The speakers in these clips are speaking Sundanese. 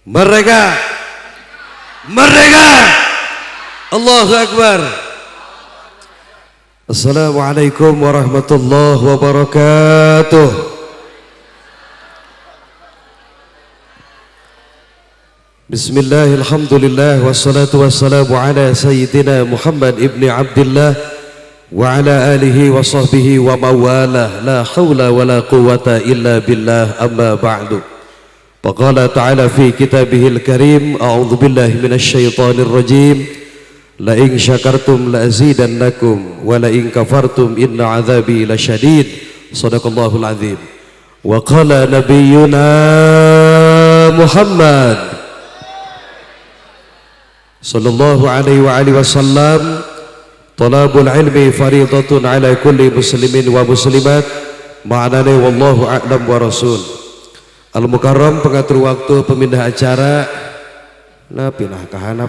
Merdeka! Merdeka! Allahu Akbar. Assalamualaikum warahmatullahi wabarakatuh. Bismillah, alhamdulillah, wassalatu wassalamu ala sayyidina Muhammad ibni Abdillah wa ala alihi wa sahbihi wa mawalah, la hawla wa la quwata illa billah, amma ba'du. Faqala ta'ala fi kitabihil karim, a'udzu billahi minasy syaithanir rajim, la in syakartum la azidannakum wa la in kafartum inna adzabi lasyadid. Sadaqallahul azim. Wa qala nabiyyuna Muhammad sallallahu alaihi wa alihi wasallam, talabul ilmi faridatun ala kulli muslimin wa muslimat. Ma'nane wallahu a'lam wa rasul. Al Mukarram, pengatur waktu, pemindah acara, nah pindah kahanap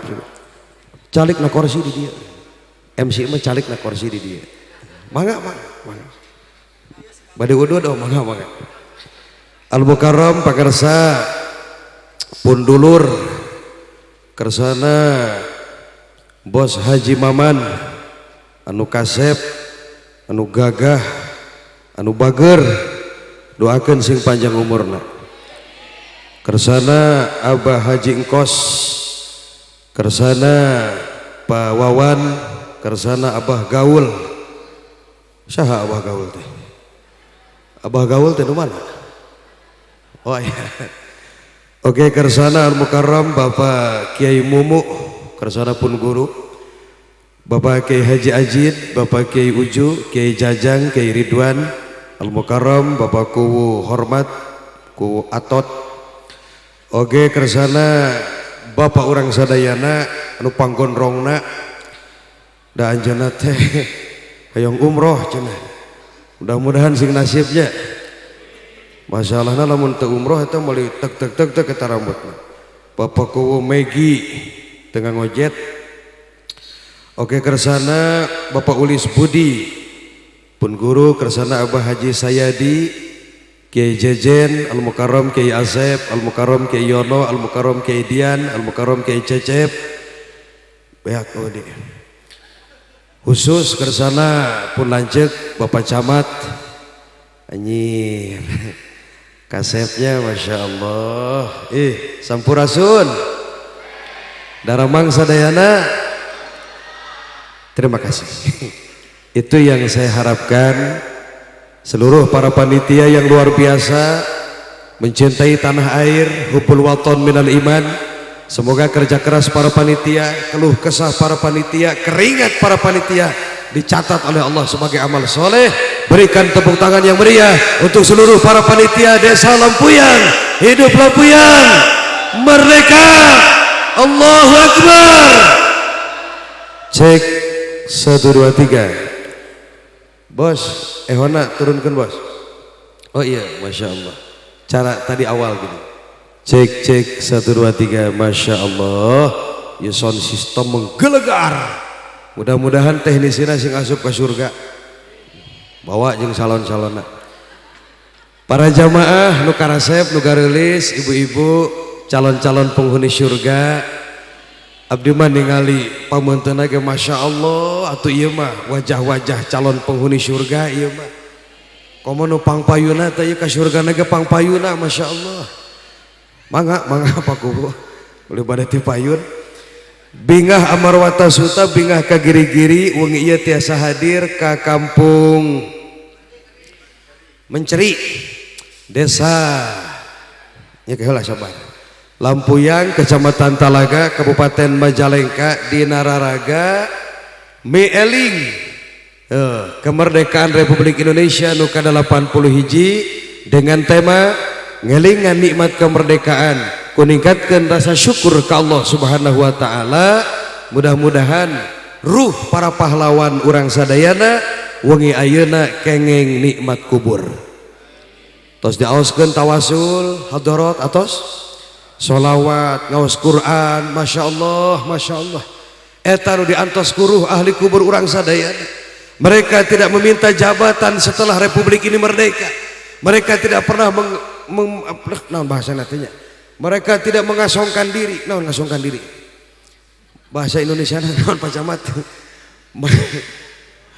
calik na kursi di dia, MC mah calik na kursi di dia, mangga mangga mangga bade udud, oh mangga mangga. Al Mukarram, pakarsa pun dulur kersana Bos Haji Maman anu kasep, anu gagah, anu bager, doakan sing panjang umurna. Kersana Abah Haji Engkos, kersana Pak Wawan, kersana Abah Gaul. Saha Abah Gaul teh? Abah Gaul teh nu mana? Oh iya. Oke, kersana Al Mukarram Bapak Kiai Mumu, kersana pun guru Bapak Kiai Haji Ajid, Bapak Kiai Uju, Kiai Jajang, Kiai Ridwan, Al Mukarram Bapak Kuwu Hormat, Kuwu Atot. Oke, kersana Bapak urang sadayana anu panggonrongna da anjeunna teh hayang umroh cenah. Mudah-mudahan sing nasibnya. Masalahna lamun teu umroh eta meuli tek tek tek tek eta rambutna. Bapak Kuwu Megi tengah ngojet. Oke, kersana Bapak Ulis Budi pun guru, kersana Abah Haji Sayadi, Kiai Jejen, Al Mukarram Kiai Asep, Al Mukarram Kiai Yono, Al Mukarram Kiai Dian, Al Mukarram Kiai Cecep. Beak odi. Khusus kersana pun lanceuk Bapak Camat. Anjir. Kasepnya Masya Allah. Ih, sampurasun. Daramang sadayana. Terima kasih. Itu yang saya harapkan seluruh para panitia yang luar biasa mencintai tanah air, hubbul waton minal iman. Semoga kerja keras para panitia, keluh kesah para panitia, keringat para panitia dicatat oleh Allah sebagai amal soleh. Berikan tepuk tangan yang meriah untuk seluruh para panitia Desa Lampuyang. Hidup Lampuyang, merdeka, Allahu Akbar. Cek 1 2 3. Bos, ehona turunkan bos. Oh iya, Masya Allah. Cara tadi awal gini. Cek cek 1 2 3, Masya Allah. Ya sound system menggelegar. Mudah-mudahan teknisina sing asup ke surga. Bawa jeung salon-salonna. Para jamaah nu karasep, nu gareulis, ibu-ibu, calon-calon penghuni surga. Abdi mah ningali pameunteunna ge Masya Allah, atuh ieu mah wajah-wajah calon penghuni surga ieu mah. Komo nu pangpayuna teh ieu ka surgana ge pangpayuna, Masya Allah. Mangga mangga Pak Kubu. Boleh bade ti payun. Bingah amarwata suta, bingah ka giri-giri wengi ieu tiasa hadir ka kampung Menceri, desa nya heula sabar. Lampuyang, Kecamatan Talaga, Kabupaten Majalengka, di Nararaga Mieling kemerdekaan Republik Indonesia nu ka-80 hiji dengan tema ngelingan nikmat kemerdekaan, kuningkatkan rasa syukur ke Allah Subhanahu wa taala. Mudah-mudahan ruh para pahlawan urang sadayana wengi ayeuna kengeng nikmat kubur. Tos diaoskeun tawasul hadarat, atos solawat, ngaos Quran, Masya Allah, Masya Allah. Eta nu diantos kuruh ahli kubur urang sadayana. Mereka tidak meminta jabatan setelah republik ini merdeka. Mereka tidak pernah naon bahasa nantinya, Mereka tidak mengasongkan diri. Nah, mengasongkan diri. Bahasa Indonesia naon, Pak Camat?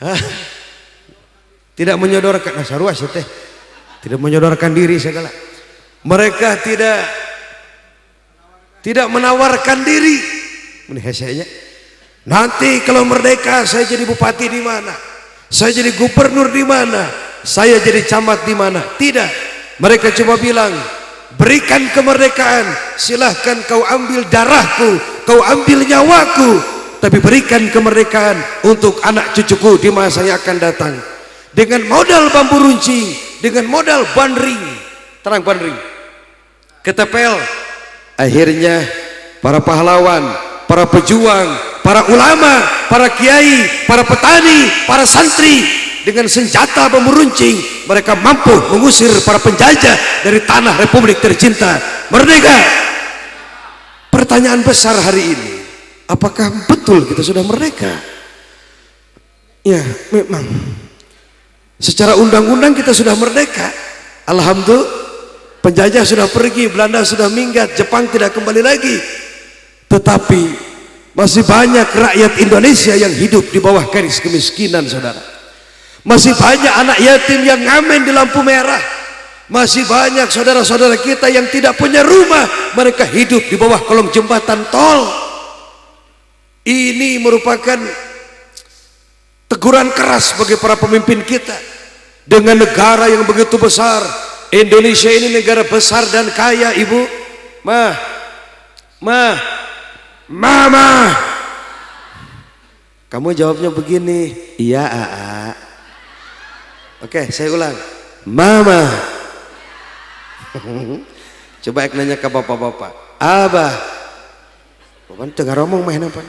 Hah? Tidak menyodorkan, nah, sarua teh. Tidak menyodorkan diri segala. Mereka tidak tidak menawarkan diri. Ini hesenya. Nanti kalau merdeka saya jadi bupati di mana? Saya jadi gubernur di mana? Saya jadi camat di mana? Tidak. Mereka cuma bilang, berikan kemerdekaan, silahkan kau ambil darahku, kau ambil nyawaku, tapi berikan kemerdekaan untuk anak cucuku di masa yang akan datang. Dengan modal bambu runcing, dengan modal bandring, terang bandring, ketepel, akhirnya para pahlawan, para pejuang, para ulama, para kiai, para petani, para santri, dengan senjata bambu runcing mereka mampu mengusir para penjajah dari tanah Republik tercinta. Merdeka. Pertanyaan besar hari ini, apakah betul kita sudah merdeka? Ya, memang secara undang-undang kita sudah merdeka. Alhamdulillah, penjajah sudah pergi, Belanda sudah minggat, Jepang tidak kembali lagi. Tetapi masih banyak rakyat Indonesia yang hidup di bawah garis kemiskinan, saudara. Masih banyak anak yatim yang ngamen di lampu merah. Masih banyak saudara-saudara kita yang tidak punya rumah, mereka hidup di bawah kolong jembatan tol. Ini merupakan teguran keras bagi para pemimpin kita. Dengan negara yang begitu besar, Indonesia ini negara besar dan kaya, Ibu. Ma, ma, mama. Kamu jawabnya begini, iya, aa. Oke, saya ulang. Mama. Coba ek nanya ke bapak-bapak. Abah. Bapak tengah ngomong main apa?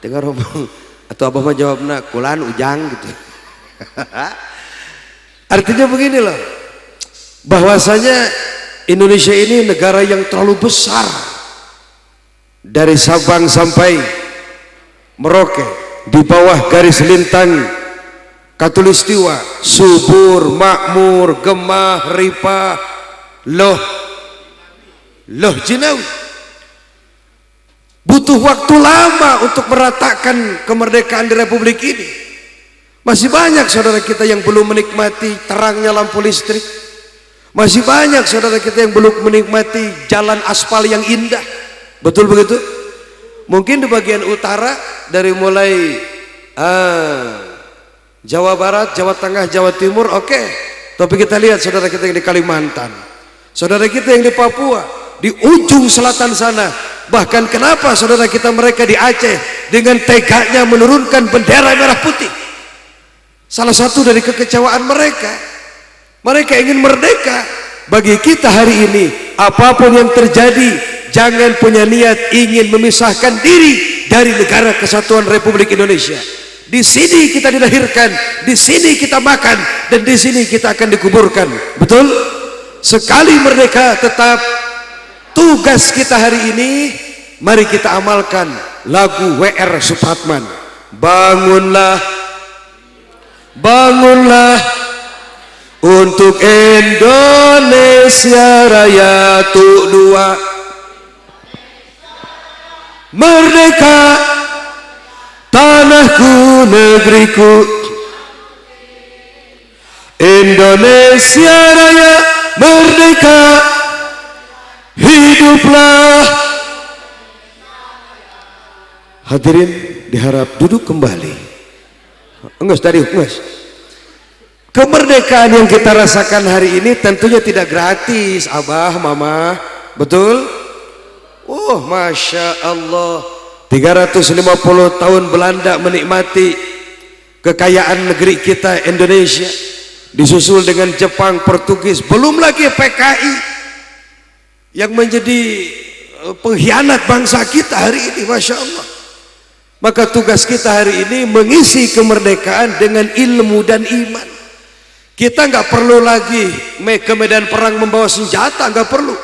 Tengah ngomong. Atau abah mah jawabna kulan ujang gitu. Artinya begini loh. Bahwasanya Indonesia ini negara yang terlalu besar. Dari Sabang sampai Merauke, di bawah garis lintang Katulistiwa, subur, makmur, gemah, ripah, loh, loh jinawi. Butuh waktu lama untuk meratakan kemerdekaan di republik ini. Masih banyak saudara kita yang belum menikmati terangnya lampu listrik. Masih banyak saudara kita yang belum menikmati jalan aspal yang indah. Betul begitu? Mungkin di bagian utara dari mulai Jawa Barat, Jawa Tengah, Jawa Timur, oke. Okay. Tapi kita lihat saudara kita yang di Kalimantan, saudara kita yang di Papua, di ujung selatan sana. Bahkan kenapa saudara kita mereka di Aceh dengan teganya menurunkan bendera merah putih? Salah satu dari kekecewaan mereka, mereka ingin merdeka. Bagi kita hari ini, apapun yang terjadi, jangan punya niat ingin memisahkan diri dari negara kesatuan Republik Indonesia. Di sini kita dilahirkan, di sini kita makan, dan di sini kita akan dikuburkan. Betul? Sekali merdeka, tetap tugas kita hari ini, mari kita amalkan lagu WR Supratman. Bangunlah, bangunlah untuk Indonesia Raya tu dua. Merdeka tanahku negeriku, Indonesia Raya merdeka, hiduplah. Hadirin diharap duduk kembali. Enggak tadi, enggak. Kemerdekaan yang kita rasakan hari ini tentunya tidak gratis, abah, mama, betul? Oh, masya Allah, 350 tahun Belanda menikmati kekayaan negeri kita Indonesia, disusul dengan Jepang, Portugis, belum lagi PKI yang menjadi pengkhianat bangsa kita hari ini, masya Allah. Maka tugas kita hari ini mengisi kemerdekaan dengan ilmu dan iman. Kita nggak perlu lagi ke medan perang membawa senjata, nggak perlu.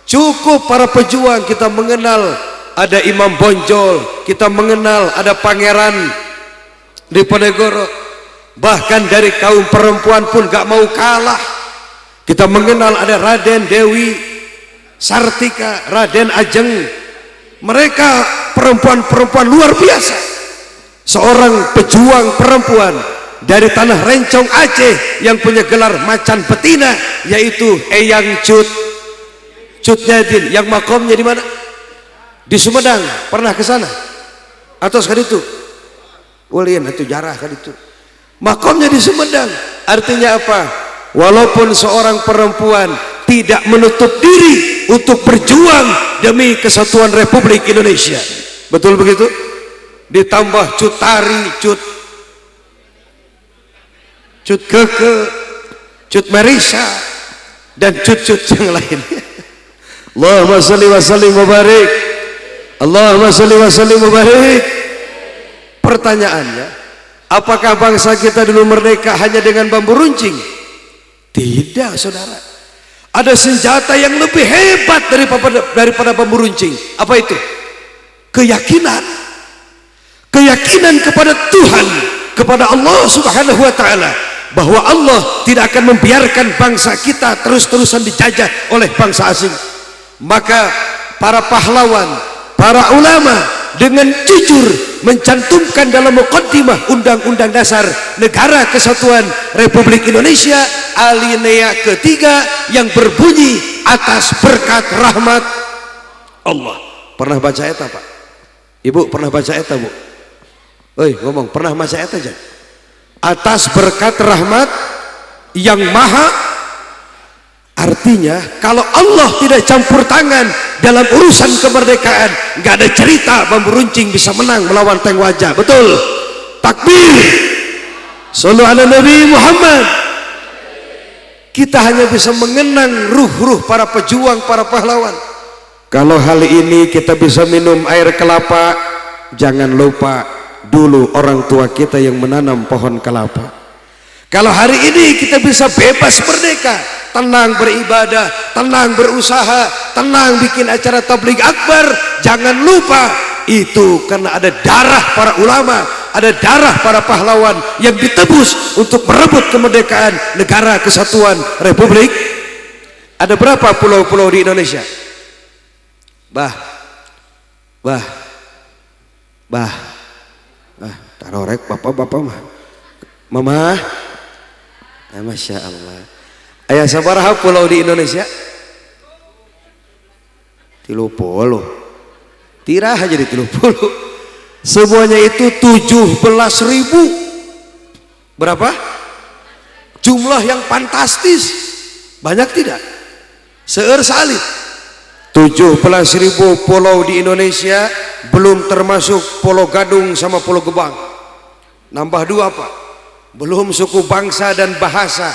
Cukup para pejuang kita mengenal ada Imam Bonjol, kita mengenal ada Pangeran Diponegoro. Bahkan dari kaum perempuan pun nggak mau kalah. Kita mengenal ada Raden Dewi Sartika, Raden Ajeng. Mereka perempuan-perempuan luar biasa. Seorang pejuang perempuan dari tanah Rencong Aceh yang punya gelar macan betina, yaitu Eyang Cut Cut Nyadin, yang makomnya di mana? Di Sumedang. Pernah ke sana? Atau sekali itu? Ulin itu jarah kan itu. Makomnya di Sumedang. Artinya apa? Walaupun seorang perempuan tidak menutup diri untuk berjuang demi kesatuan Republik Indonesia. Betul begitu? Ditambah Cut Tari, Cut Cut Keke, Cut Marisa, dan cut-cut yang lainnya. Allahumma salli wa sallim wa barik. Allahumma salli wa sallim wa barik. Pertanyaannya, apakah bangsa kita dulu merdeka hanya dengan bambu runcing? Tidak, saudara. Ada senjata yang lebih hebat daripada bambu runcing. Apa itu? Keyakinan. Keyakinan kepada Tuhan, kepada Allah Subhanahu wa taala, bahwa Allah tidak akan membiarkan bangsa kita terus-terusan dijajah oleh bangsa asing. Maka para pahlawan, para ulama dengan jujur mencantumkan dalam muqaddimah Undang-Undang Dasar Negara Kesatuan Republik Indonesia alinea ketiga yang berbunyi atas berkat rahmat Allah. Pernah baca eta, Pak? Ibu pernah baca eta, Bu? Oi, ngomong, pernah baca eta aja? Atas berkat rahmat yang maha. Artinya kalau Allah tidak campur tangan dalam urusan kemerdekaan, nggak ada cerita bambu runcing bisa menang melawan tank waja. Betul? Takbir. Sallu ala Nabi Muhammad. Kita hanya bisa mengenang ruh-ruh para pejuang, para pahlawan. Kalau hal ini kita bisa minum air kelapa, jangan lupa dulu orang tua kita yang menanam pohon kelapa. Kalau hari ini kita bisa bebas merdeka, tenang beribadah, tenang berusaha, tenang bikin acara tabligh akbar, jangan lupa itu karena ada darah para ulama, ada darah para pahlawan yang ditebus untuk merebut kemerdekaan Negara Kesatuan Republik. Ada berapa pulau-pulau di Indonesia? Bah, bah, bah, ah, tarorek bapak-bapak mah, mama, ah, masya Allah. Aya sabaraha pulau di Indonesia? 30. Tirah aja di 30. Semuanya itu 17.000. Berapa? Jumlah yang fantastis. Banyak tidak? Seueur saalit. 17.000 pulau di Indonesia, belum termasuk Pulau Gadung sama Pulau Gebang. Nambah dua, Pak. Belum suku bangsa dan bahasa.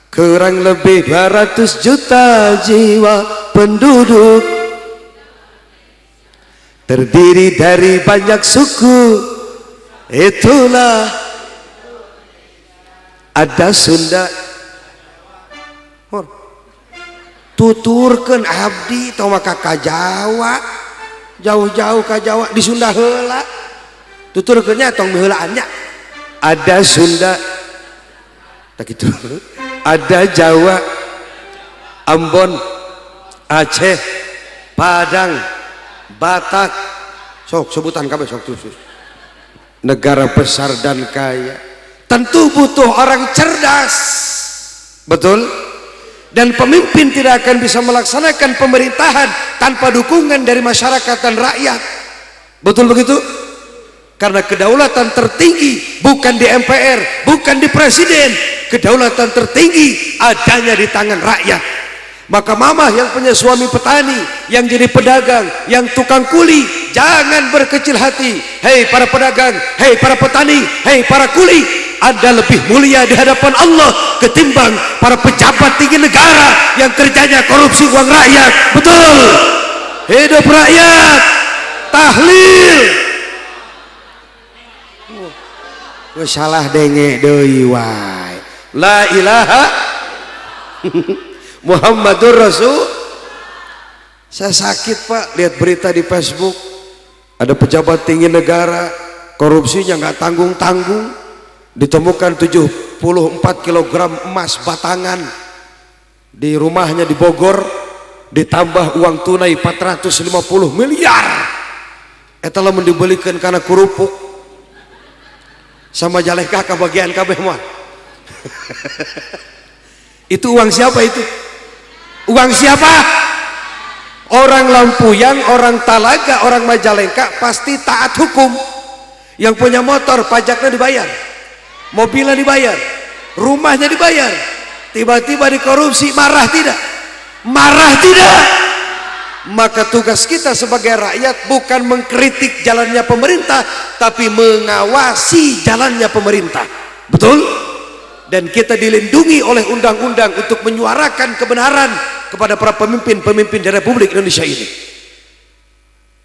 Kurang lebih 200 juta jiwa penduduk, terdiri dari banyak suku. Itulah ada Sunda. Hor. Tuturkeun abdi tong maka ka Jawa, jauh-jauh ka Jawa, di Sunda heula. Tuturkeun nya, tong heulaannya. Ada Sunda, tak gitu. Ada Jawa, Ambon, Aceh, Padang, Batak, sok sebutan kabeh sok terus. Negara besar dan kaya tentu butuh orang cerdas, betul? Dan pemimpin tidak akan bisa melaksanakan pemerintahan tanpa dukungan dari masyarakat dan rakyat, betul begitu? Karena kedaulatan tertinggi bukan di MPR, bukan di presiden, kedaulatan tertinggi adanya di tangan rakyat. Maka mama yang punya suami petani, yang jadi pedagang, yang tukang kuli, jangan berkecil hati. Hei para pedagang, hei para petani, hei para kuli, Anda lebih mulia di hadapan Allah ketimbang para pejabat tinggi negara yang kerjanya korupsi uang rakyat. Betul? Hidup rakyat. Tahlil. Oh, salah denge deui wae. La ilaha Muhammadur Rasul. Saya sakit, Pak, lihat berita di Facebook ada pejabat tinggi negara korupsinya nggak tanggung-tanggung, ditemukan 74 kg emas batangan di rumahnya di Bogor. Ditambah uang tunai 450 miliar. Eta lamun dibelikeun kana kerupuk sama Majalengka kabagian kabeh mah. Itu uang siapa itu? Uang siapa? Orang Lampuyang, orang Talaga, orang Majalengka pasti taat hukum. Yang punya motor pajaknya dibayar, mobilnya dibayar, rumahnya dibayar. Tiba-tiba dikorupsi, marah tidak? Marah tidak? Maka tugas kita sebagai rakyat bukan mengkritik jalannya pemerintah, tapi mengawasi jalannya pemerintah. Betul? Dan kita dilindungi oleh undang-undang untuk menyuarakan kebenaran kepada para pemimpin-pemimpin di Republik Indonesia ini.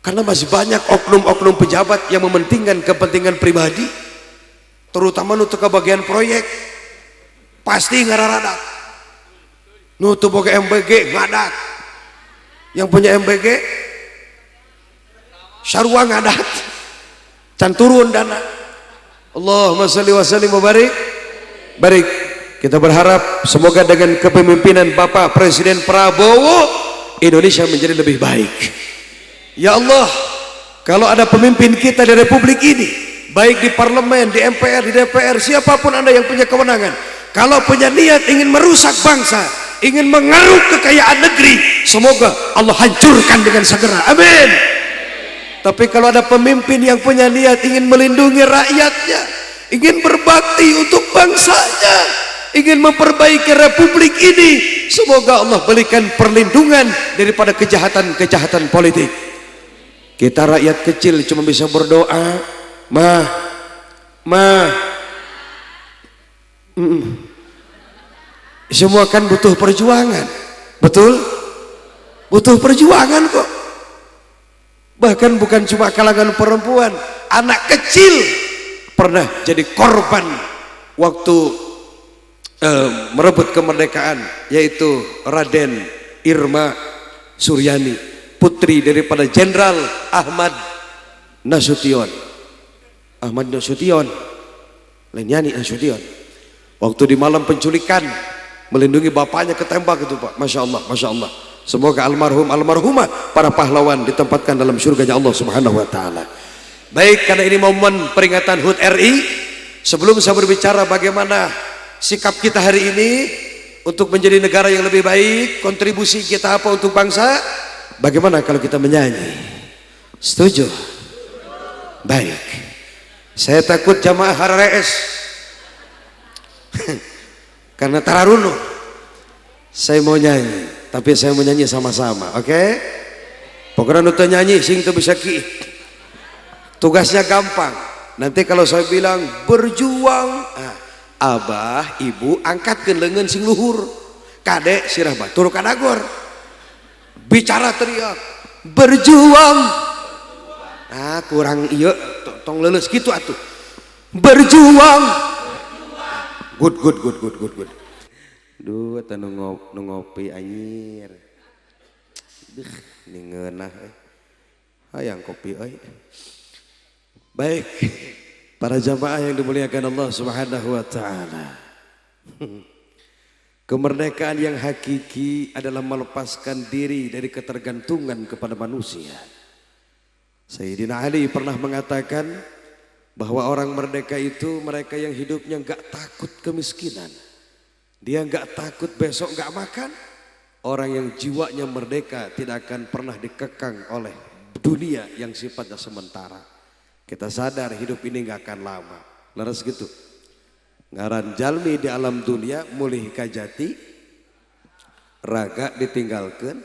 Karena masih banyak oknum-oknum pejabat yang mementingkan kepentingan pribadi, terutama untuk kebagian proyek, pasti ngararadat. Nu teu boga MBG ngadat. Yang punya MBG sarua ngadat. Can turun dana. Allahumma shalli wa sallim wa barik. Baik, kita berharap semoga dengan kepemimpinan Bapak Presiden Prabowo, Indonesia menjadi lebih baik. Ya Allah, kalau ada pemimpin kita di republik ini, baik di parlemen, di MPR, di DPR, siapapun Anda yang punya kewenangan, kalau punya niat ingin merusak bangsa, ingin mengeruk kekayaan negeri, semoga Allah hancurkan dengan segera. Amin. Tapi kalau ada pemimpin yang punya niat ingin melindungi rakyatnya, ingin berbakti untuk bangsanya, ingin memperbaiki republik ini, semoga Allah berikan perlindungan daripada kejahatan-kejahatan politik. Kita rakyat kecil cuma bisa berdoa, mah, mah. Semua kan butuh perjuangan, betul? Butuh perjuangan kok. Bahkan bukan cuma kalangan perempuan, anak kecil pernah jadi korban waktu merebut kemerdekaan, yaitu Raden Irma Suryani, putri daripada Jenderal Ahmad Nasution. Ahmad Nasution, lain Yani Nasution. Waktu di malam penculikan melindungi bapaknya ketembak itu, Pak. Masya Allah, Masya Allah. Semoga almarhum almarhumah para pahlawan ditempatkan dalam surganya Allah Subhanahu wa taala. Baik, karena ini momen peringatan HUT RI, sebelum saya berbicara bagaimana sikap kita hari ini untuk menjadi negara yang lebih baik, kontribusi kita apa untuk bangsa, bagaimana kalau kita menyanyi? Setuju? Baik. Saya takut jamaah hararees karena tararunuh. Saya mau nyanyi, tapi saya mau nyanyi sama-sama, oke? Okay? Pokoknya nu nyanyi sing teu bisa ki. Tugasnya gampang. Nanti kalau saya bilang berjuang, ah, abah, ibu angkatkeun leungeun sing luhur. Kade sirah batur kadagor. Bicara teriak, berjuang. Ah, kurang iya, tong leuleus kitu atuh. Berjuang. Good, good, good, good, good, good. Duh, eta nu ngopi anjir. Duh, ini ngeunah eh. Hayang kopi euy. Baik, para jamaah yang dimuliakan Allah Subhanahu wa taala. Kemerdekaan yang hakiki adalah melepaskan diri dari ketergantungan kepada manusia. Sayyidina Ali pernah mengatakan bahwa orang merdeka itu mereka yang hidupnya enggak takut kemiskinan. Dia enggak takut besok enggak makan. Orang yang jiwanya merdeka tidak akan pernah dikekang oleh dunia yang sifatnya sementara. Kita sadar hidup ini enggak akan lama. Leres gitu. Ngaran jalmi di alam dunia mulih kajati, raga ditinggalkan,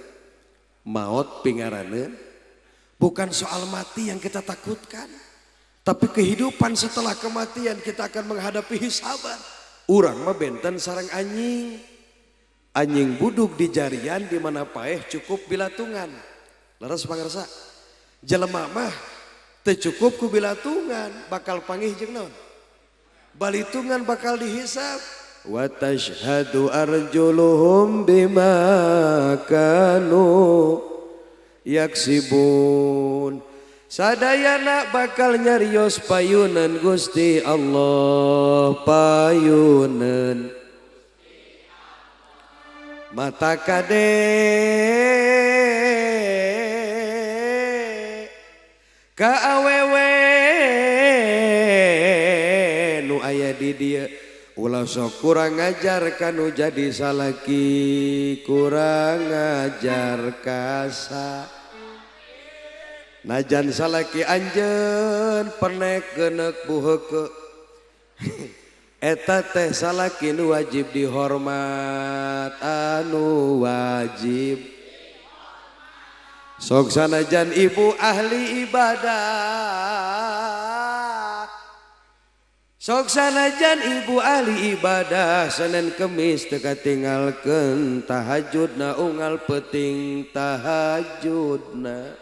maut pingaraneun. Bukan soal mati yang kita takutkan, tapi kehidupan setelah kematian kita akan menghadapi hisaban. Urang mah benten sareng anjing. Anjing buduk di jarian di mana paeh cukup bilatungan. Leres pangarsa. Jelema mah teu cukup ku bilatungan, bakal panggih jeung naon? Balitungan bakal dihisab. Wa tashhadu arjuluhum bima kanu yaksibun. Sadayana bakal nyarios payunan Gusti Allah, payunan. Mata kade Ka awewe nu aya di dieu ulah sok kurang ngajar kanu jadi salaki kurang ngajar kasa. Najan salaki anjeun penek geuneuk buheukeuk eta teh salaki nu wajib dihormat anu wajib. Sok sanajan ibu ahli ibadah, sok sanajan ibu ahli ibadah Senin Kemis teu katinggalkeun tahajudna unggal peuting tahajudna.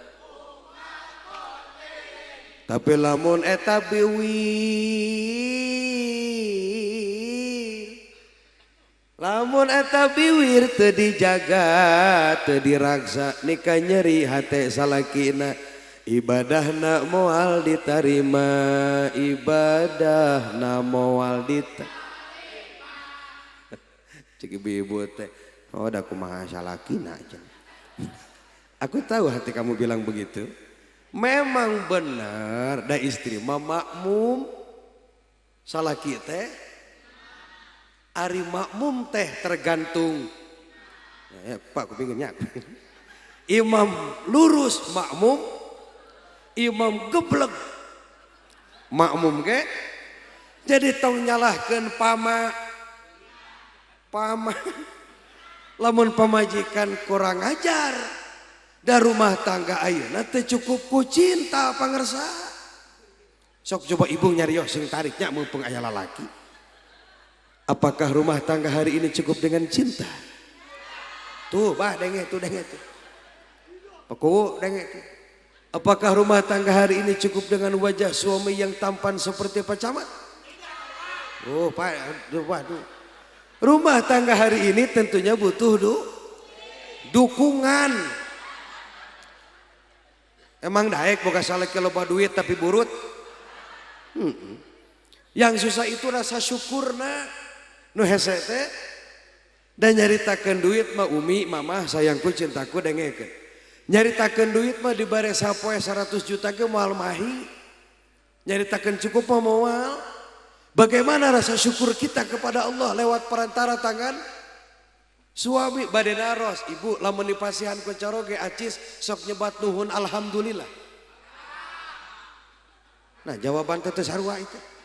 Tapi lamun eta biwir, lamun eta biwir teu dijaga teu diraksa nikah nyeri hate salakina ibadahna moal ditarima ibadahna moal ditarima. Cek ibu-ibu teh oh da kumaha salakina cenah. Aku tahu hati kamu bilang begitu. Memang benar da istri mah makmum salaki teh ari makmum teh tergantung ya, Pak kupingnya. Imam lurus makmum, imam geblek makmum ke. Jadi tong nyalahkeun pama pama lamun pamajikan kurang ajar da rumah tangga ayeuna teu cukup ku cinta pangersa. Sok coba ibu nyarios sing tariknya mumpung aya lalaki. Apakah rumah tangga hari ini cukup dengan cinta? Tuh, bah denge tuh denge tuh. Paku denge tuh. Apakah rumah tangga hari ini cukup dengan wajah suami yang tampan seperti Pak Camat? Oh, Pak, aduh, waduh. Rumah tangga hari ini tentunya butuh dukungan. Emang daek boga salaki loba duit tapi burut. Yang susah itu rasa syukurna. Nu hese teh dan nyaritakeun duit mah umi mamah sayangku cintaku dengekeun. Nyaritakeun duit mah dibare sapoe 100 juta ge moal mahi. Nyaritakeun cukup mah moal. Bagaimana rasa syukur kita kepada Allah lewat perantara tangan suami bade naros ibu lamun dipasihan ku caroge acis sok nyebat nuhun alhamdulillah. Nah jawaban teh teu sarua itu.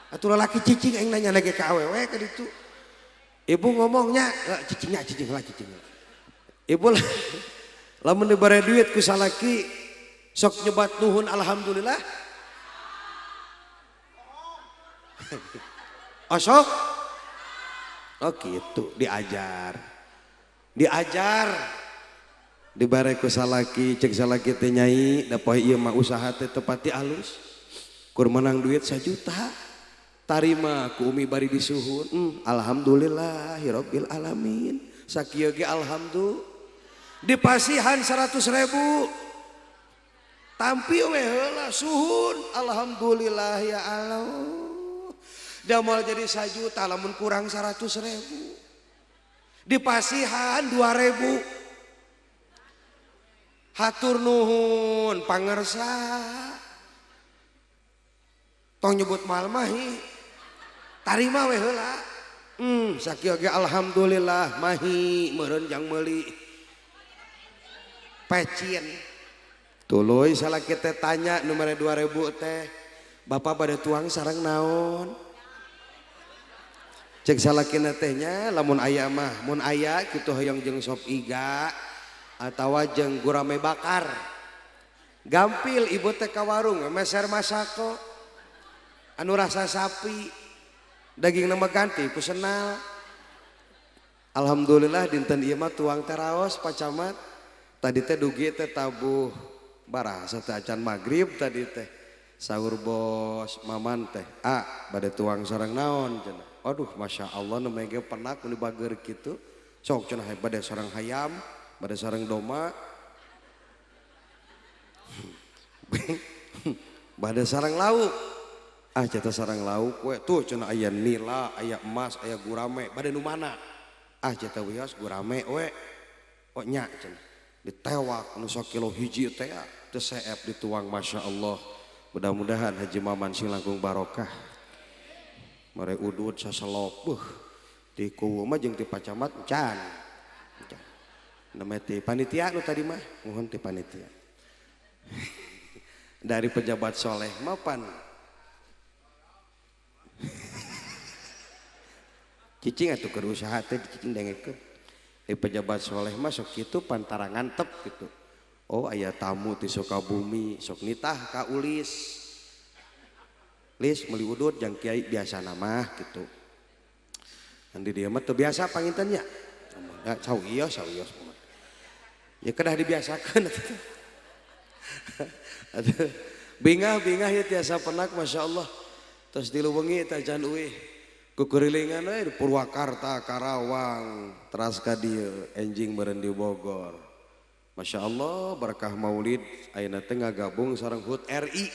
Atuh lalaki cicing aing nanya lagi ka awewe ka ditu. Ibu ngomongnya cicingnya cicing lah cicing. Ibu lah lamun dibere duit ku salaki sok nyebat nuhun alhamdulillah. Osok? Oh gitu diajar. Diajar. Dibere ku salaki cek salaki teh nyai da poe ieu mah usaha teh tepati alus. Kur menang duit 1 juta. Tarima ku umi bari disuhun. Alhamdulillahirabbil alamin. Sakieu ge alhamdulillah. Dipasihan 100.000. Tampi we heula suhun. Alhamdulillah ya Allah. Da moal jadi 1 juta lamun kurang 100.000. Dipasihan 2.000. Hatur nuhun pangersa. Tong nyebut moal mahi. Tarima we heula. Sakieu ge alhamdulillah mahi meureun jang meuli pecin. Tuluy salaki teh tanya nu mere 2.000 teh, bapak bade tuang sareng naon? Cek salakina teh nya lamun aya mah, mun aya kitu hoyong jeung sop iga atawa jeung gurame bakar. Gampil ibu teh ka warung meser masako anu rasa sapi. Daging nama ganti ku senal. Alhamdulillah dinten ieu mah tuang teh raos Pak Camat. Tadi teh dugi teh tabuh barasa teh acan magrib tadi teh. Sahur bos maman teh, ah bade tuang sareng naon cenah. Aduh masya Allah nu mege penak nu bager kitu. Sok cenah bade sareng hayam, bade sareng domba. Bade sareng lauk. Ah ceta sarang lauk we tuh cenah aya nila, aya emas, aya gurame, bade nu mana? Ah ceta wios gurame we. Oh nya cenah. Ditewak nu sakilo hiji teh teu seep dituang Masya Allah. Mudah-mudahan Haji Maman sing langkung barokah. Mere udud saselop beuh ti kuwu mah jeung ti pacamat can. Namanya ti panitia nu tadi mah mohon ti panitia. Dari pejabat soleh mapan. Cicing atuh keur usaha teh cicing dengekeun. Di pejabat soleh mah sok kitu pantara ngantep gitu. Oh aya tamu ti Sukabumi sok nitah ka Ulis. Lis meuli udud jang kiai biasa mah gitu. Nanti dia mah teu biasa panginten nya. Da sawios sawios. Ya kedah dibiasakeun atuh. Aduh, bingah-bingah ya tiasa penak Masya Allah. Terus diluwengi tajan uih. Kukurilingan we di Purwakarta, Karawang, teras ka dieu enjing meureun di Bogor. Masya Allah berkah maulid ayeuna teh ngagabung sareng HUT RI.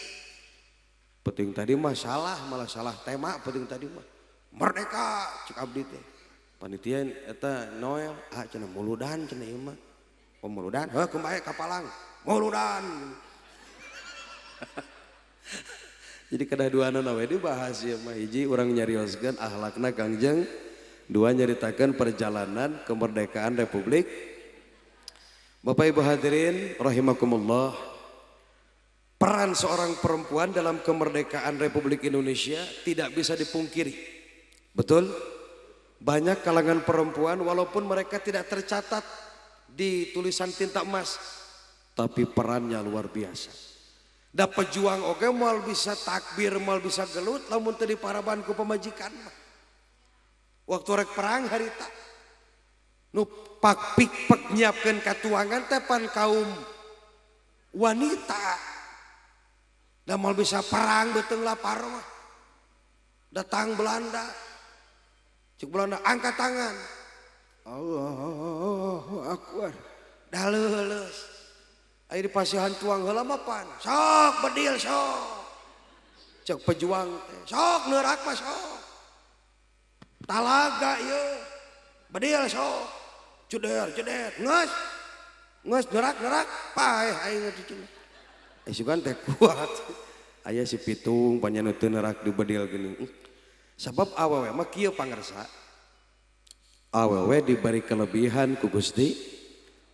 Penting tadi mah salah, malah salah tema penting tadi mah. Merdeka cek abdi teh. Panitia eta Noel, ah cenah muludan cenah ieu mah. Oh muludan, heuh kumaha ka Palang. Muludan. Jadi kedah duanana we dibahas ieu mah hiji urang nyarioskeun akhlakna Kangjeng, dua nyaritakeun perjalanan kemerdekaan Republik. Bapak Ibu hadirin rahimakumullah. Peran seorang perempuan dalam kemerdekaan Republik Indonesia tidak bisa dipungkiri. Betul? Banyak kalangan perempuan walaupun mereka tidak tercatat di tulisan tinta emas, tapi perannya luar biasa. Da pejuang oge moal bisa takbir, moal bisa gelut lamun teu diparaban ku pamajikan mah. Waktu rek perang harita nu pak pik pek nyiapkeun katuangan teh pan kaum wanita. Da moal bisa perang beuteung lapar mah. Datang Belanda. Cek Belanda angkat tangan. Allahu akbar. Dah leuleus. Aya dipasihan tuang heula mah pan. Sok bedil sok. Cek pejuang teh, sok neurak mah sok. Talaga ieu. Bedil sok. Ceder ceder geus. Geus neurak-neurak paeh aing teh cenah. Sugan teh kuat. Aya si pitung panjang teu neurak di bedil geuning. Sabab awewe mah kieu pangersa. Awewe diberi kelebihan ku Gusti.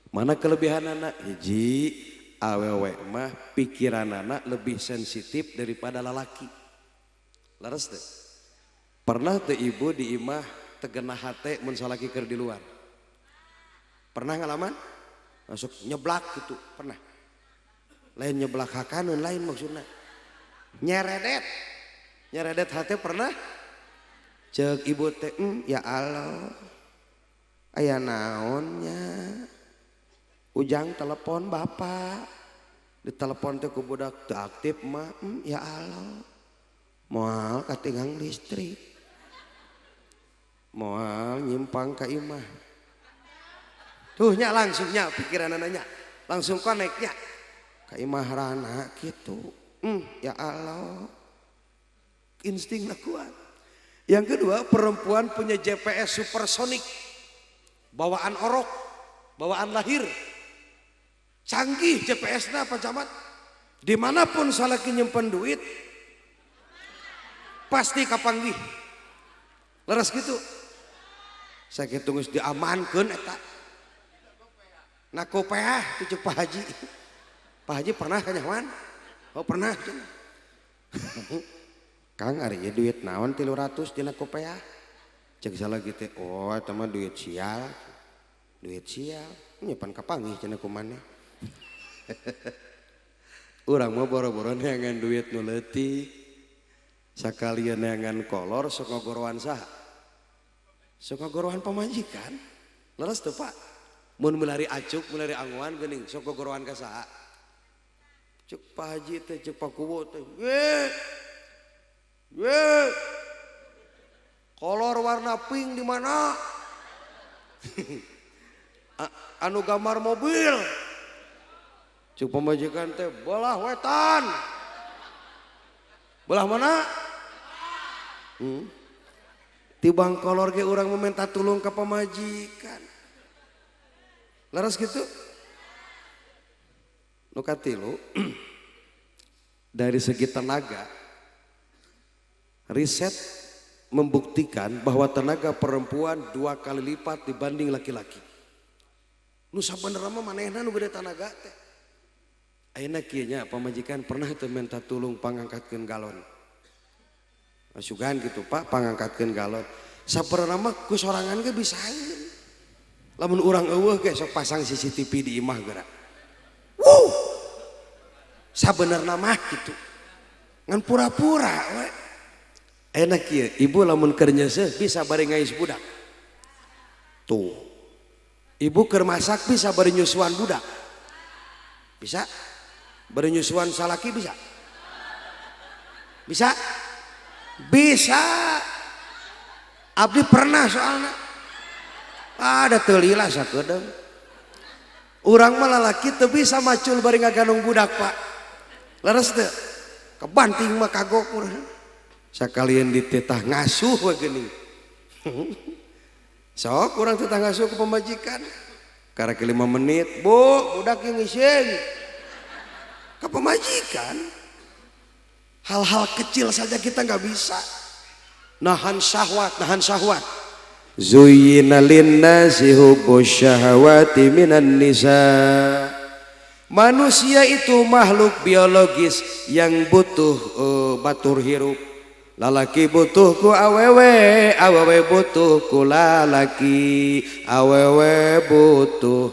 Mana kelebihanana? Hiji, awewe mah pikiranana lebih sensitif daripada lalaki. Leres teh? Pernah teh ibu di imah tegenah hate mun salaki keur di luar? Pernah ngalaman? Masuk nyeblak gitu, pernah. Lain nyeblak hakaneun lain maksudna. Nyeredet. Nyeredet hate pernah? Ceuk ibu teh, ya Allah. Aya naonnya? Ujang telepon bapak, ditelepon teh ku budak teu aktif mah, ya Allah, moal katinggang listrik, moal nyimpang ka imah. Tuh nya langsung nya pikiran nanya, langsung koneknya ka imah rana gitu, ya Allah, instingna kuat. Yang kedua, perempuan punya GPS supersonik, bawaan orok, bawaan lahir. Canggih GPS-na Pak Camat. Dimanapun salaki nyimpen duit pasti kapanggih. Leres gitu. Saya kitu geus diamankeun eta. Na kopeah tu ceuk Pak Haji. Pak Haji pernah kanyahoan? Oh pernah cenah. Kang ari ieu duit naon 300 dina kopeah? Ceuk salaki teh, oh eta mah duit sial. Duit sial, nyepan kapanggih cenah ku maneh. Urang mah boro-boro neangan duit nu leutik. Sakalian neangan kolor sok ngagorowan saha? Sok ngagorowan pamajikan. Leres teu Pak? Mun milari acuk, milari anguan geuning sok ngagorowan ka saha? Cek Pak Haji teh, cek Pak Kuwu teh. Ye. Ye. Kolor warna pink di mana? Anu gambar mobil. Cuk pamajikan teh belah wetan. Belah mana? Tibang kolor ge urang meminta tulung ka pamajikan. Leres gitu? Nu katilu dari segi tenaga, riset membuktikan bahwa tenaga perempuan 2 kali lipat dibanding laki-laki. Nu sabenerna mah manehna nu gede tenaga teh. Ayeuna kieu nya pamajikan pernah teu minta tulung pangangkatkeun galon. Masukan gitu Pak, pangangkatkeun galon. Sabenerna mah ku sorangan ge bisaeun. Lamun urang eueuh ge sok pasang CCTV di imah geura. Wuh. Sabenerna mah kitu. Ngan pura-pura we. Ayeuna kieu, ibu lamun keur nyeuseuh bisa bari ngais budak. Tuh. Ibu keur masak bisa bari nyusuan budak. Bisa? Bari nyusuan salaki bisa? Bisa? Bisa. Abdi pernah soalna. Ada teu lila sakedeung. Urang mah lalaki teu bisa macul bari ngaganong budak, Pak. Leres teu? Kebanting mah kagok urang. Sakalian dititah ngasuh we geuning. Sok urang titah ngasuh ke pemajikan. Karek 5 menit, Bu, budak yang ngising. Ke pemajikan. Hal-hal kecil saja kita nggak bisa. Nahan syahwat, nahan syahwat. Zuyyina linnasi hubbus syahawati minan nisa. Manusia itu makhluk biologis yang butuh batur hirup. Lalaki butuh ku awewe, awewe butuh ku lalaki, awewe butuh.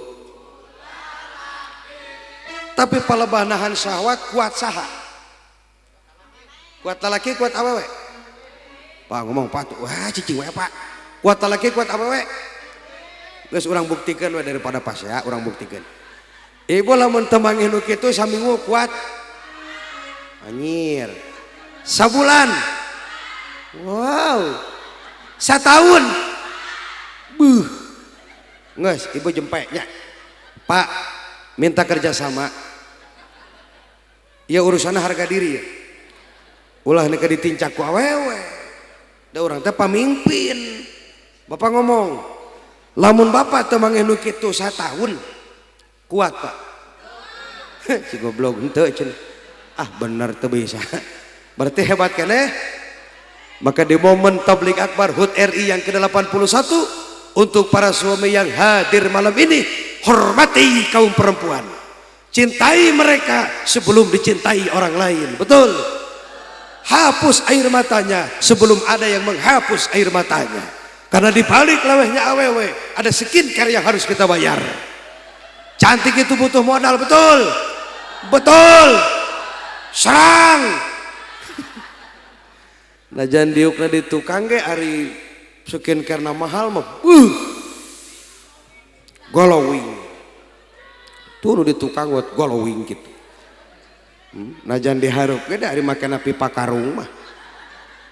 Tapi palebah nahan syahwat kuat saha? Kuat lalaki, kuat awewe? Pak ngomong Pak tuh, wah cicing we Pak. Kuat lalaki, kuat awewe? Geus urang buktikeun we daripada pas ya, urang buktikeun. Ibu lamun teu manggih nu kitu saminggu kuat. Anjir. Sabulan. Wow. Satahun. Buh. Geus ibu jempe nya. Pak, minta kerjasama. Ya urusanna harga diri ya. Ulah neuk ditincak ku awewe. Da urang teh pamimpin. Bapak ngomong, lamun bapak teu manggih nu kitu satahun, kuat Pak. Si goblok henteu cenah. Ah bener teu bisa. Berarti hebat keneh. Maka di momen Tabligh Akbar HUT RI yang ke-81 untuk para suami yang hadir malam ini, hormati kaum perempuan. Cintai mereka sebelum dicintai orang lain. Betul. Hapus air matanya sebelum ada yang menghapus air matanya. Karena di balik lawehnya awewe ada skincare yang harus kita bayar. Cantik itu butuh modal, betul. Betul. Serang. Najan diukna di tukang ge ari skincare na mahal mah. Glowing. Tuh nu di tukang buat glowing gitu. Najan dihareup ge ari makena pipa karung mah.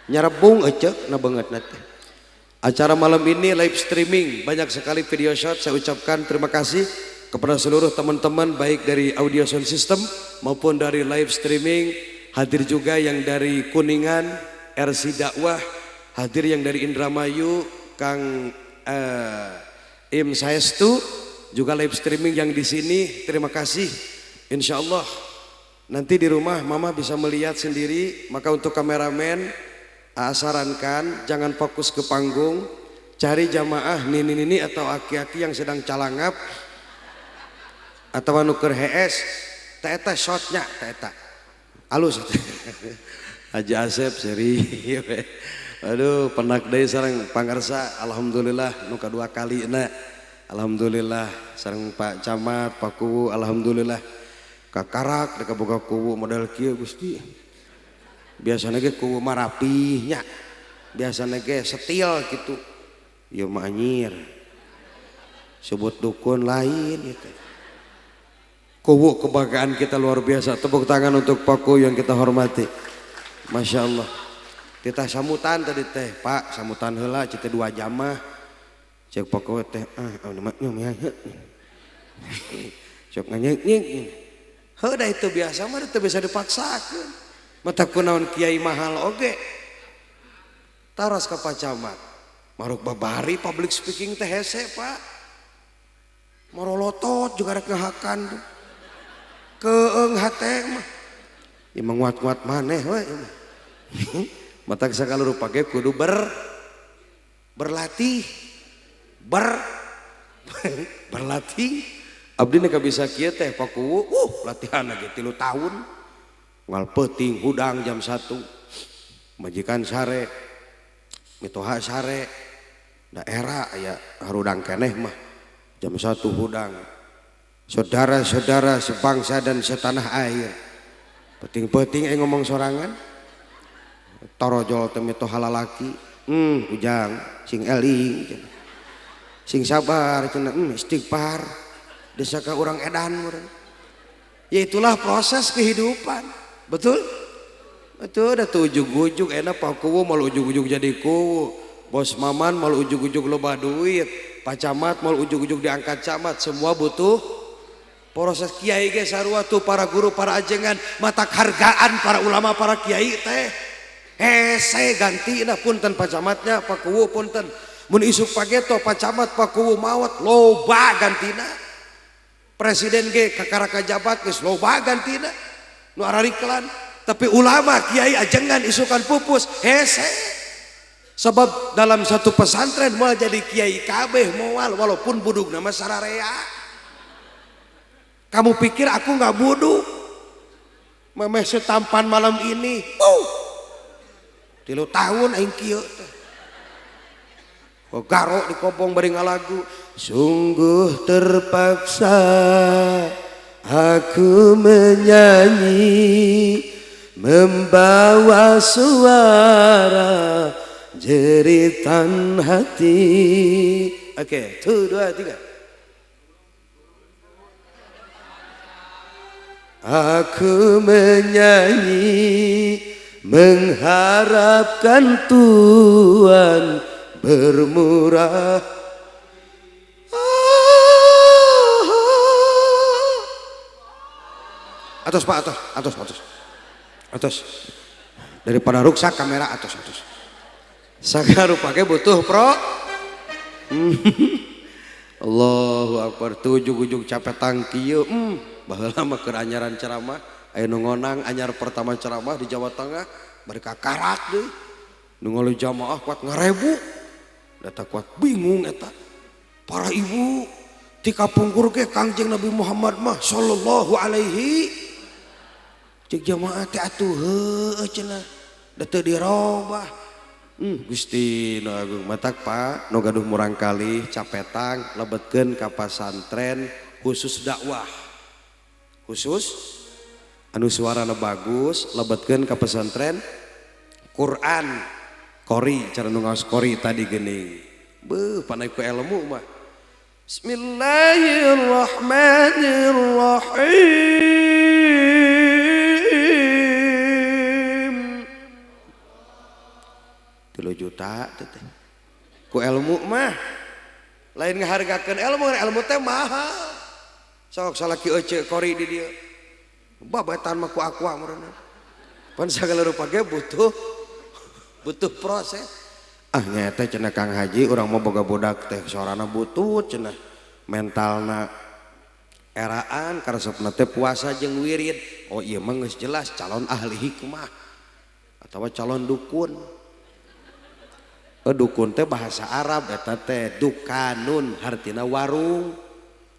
Nyarebung eceuk na beungeutna teh. Acara malam ini live streaming, banyak sekali video shot. Saya ucapkan terima kasih kepada seluruh teman-teman baik dari audio sound system maupun dari live streaming. Hadir juga yang dari Kuningan, RC Dakwah, hadir yang dari Indramayu, Kang Im Saestu, juga live streaming yang di sini. Terima kasih. Insya Allah nanti di rumah Mama bisa melihat sendiri. Maka untuk kameramen, sarankan jangan fokus ke panggung, cari jamaah nini-nini atau aki-aki yang sedang calangap atau anu keur hees, teh eta shotnya, teh eta alus. Haji Asep seri. Aduh, penak deui sareng pangarsa, alhamdulillah nu kadua kalina. Alhamdulillah sareng Pak Camat, Pak Kuwu, alhamdulillah. Kakarak deka boga kuwu model kieu Gusti. Biasana ge kuwu mah rapih nya. Biasana ge setil gitu. Ieu mah anyir. Sebut dukun lain gitu. Kuwu kebanggaan kita luar biasa. Tepuk tangan untuk Pak Kuwu yang kita hormati. Masya Allah. Titah samutan tadi teh, Pak, samutan heula cita 2 jam mah. Cek Pak Kuwu teh, ah anu mah Sok nganyek-nyek. Heuh da itu biasa mah teu bisa dipaksakeun. Mata kunaon kiai mahal oge. Taros ka Pak Camat. Maruk babari public speaking teh hese, Pak. Marolotot juga rek ngahakan. Keeng hate mah. Ieu mah nguat-nguat maneh we. Matak sagala rupa ge kudu berlatih. Berlatih. Abdi nek bisa kieu teh Pakuwu, latihan lagi 3 tahun. Ngal peuting hudang jam 1. Majikan sare, mitoha sare, daerah aya harudang keneh mah. Jam 1 hudang. Saudara-saudara sebangsa dan setanah air. Peting-peting ngomong sorangan. Torojol teh mitoha lalaki. Ujang sing eling sing sabar cenah, istighfar. Desa ka urang edan urang. Ya itulah proses kehidupan. Betul? Betul, da tuh ujug-ujug enak Pak Kuwu mal ujug-ujug jadi kuwu. Bos Maman mal ujug-ujug loba duit, Pak Camat mal ujug-ujug diangkat camat, semua butuh proses. Kiai ge sarua tuh para guru, para ajengan, mata hargaan para ulama, para kiai teh. Hese gantina punten Pak Camatnya, Pak Kuwu punten. Mun isuk pageto Pak Camat, Pak Kuwu maot loba gantina. Presiden ge kakara kajabat geus loba gantina. Nu arariklan, tapi ulama kiai ajengan isukan pupus hese. Sebab dalam satu pesantren moal jadi kiai kabeh moal walaupun budugna mah sararea. Kamu pikir aku nggak budug? Memeh setampan malam ini. 3 tahun aing kieu teh. Garo di kobong bari ngalagu. Sungguh terpaksa aku menyanyi membawa suara jeritan hati. Oke, 1, 2, 3. Aku menyanyi mengharapkan Tuhan bermurah. Atos Pak, atos, atos, atos, atos. Daripada ruksak kamera, atos, atos. Sagala rupa ge butuh pro. Allahu Akbar, tuh ujug-ujug capek tangkieu. Baheula mah keur anyaran ceramah, aya nu ngonang anyar pertama ceramah di Jawa Tengah, bari kakarak deui. Nu ngolu jamaah kuat ngarebu. Data kuat bingung eta. Para ibu ti kapungkur ge Kangjeng Nabi Muhammad mah sallallahu alaihi. Cek jamaah teh atuh heueuh cenah. Da teu dirobah. Gusti nu agung matak Pak nu gaduh murangkalih capetang lebetkeun ka pasantren khusus dakwah. Khusus anu suarana bagus lebetkeun ka pesantren Quran kori cara nu ngaos kori tadi geuning. Beuh panai ku ilmu mah. Bismillahirrahmanirrahim. 3 juta teh ku ilmu mah. Lain ngahargakeun ilmu, ilmu teh mahal. Sok salaki ece kori di dieu. Babatan mah ku aqua meureunna. Pan sagala rupa ge butuh proses. Ah nya teh cenah Kang Haji urang mah boga budak teh sorana butut cenah. Mentalna eraan karesepna teh puasa jeung wirid. Oh ieu mah geus jelas calon ahli hikmah atawa calon dukun. Dukun teh bahasa Arab eta teh dukanun hartina warung.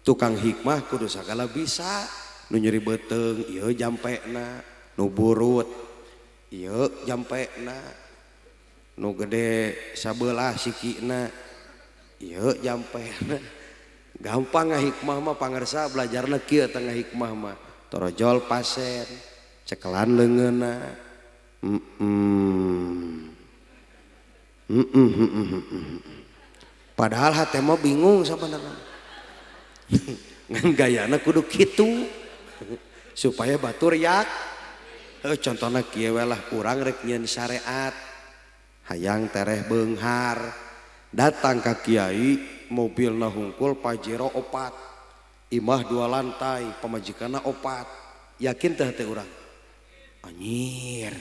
Tukang hikmah kudu sagala bisa. Nu nyeri beuteung ieu jampena, nu burut ieu jampena, nu gede sabelah sikina ieu jampena. Gampang ngahikmah mah pangersa belajarna kieu teh ngahikmah mah. Torojol pasen, cekelan leungeunna. Padahal hate mah bingung sabenerna. Ngan gayana kudu kitu supaya batur yak. Contohna kieu we lah, urang rek nyieun syariat hayang tereh beunghar, datang ka kiai mobilna hungkul Pajero 4, imah 2 lantai, pamajikanna 4. Yakin teh teh urang? Anjir.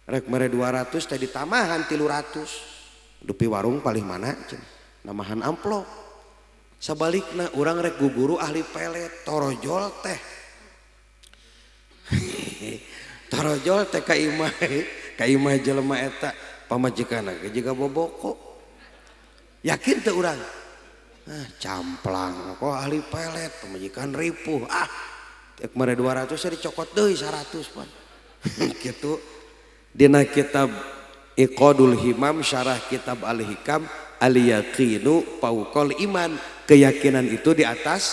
Rek mere 200 teh ditamahan 300. Dupi warung palih mana cenah? Namahan amplop. Sabalikna urang rek guguru ahli pelet torojol teh. Torojol teh ka imah, ka imah jelema eta pamajikanna ge jiga boboko. Yakin teu urang? Ah, camplang kok ahli pelet, pamajikan ripuh. Ah, tiap mere 200 dicokot deui 100 pan. Kitu dina kitab Iqadul Himam syarah kitab Al-Hikam, al-yaqinu fauqal iman, keyakinan itu di atas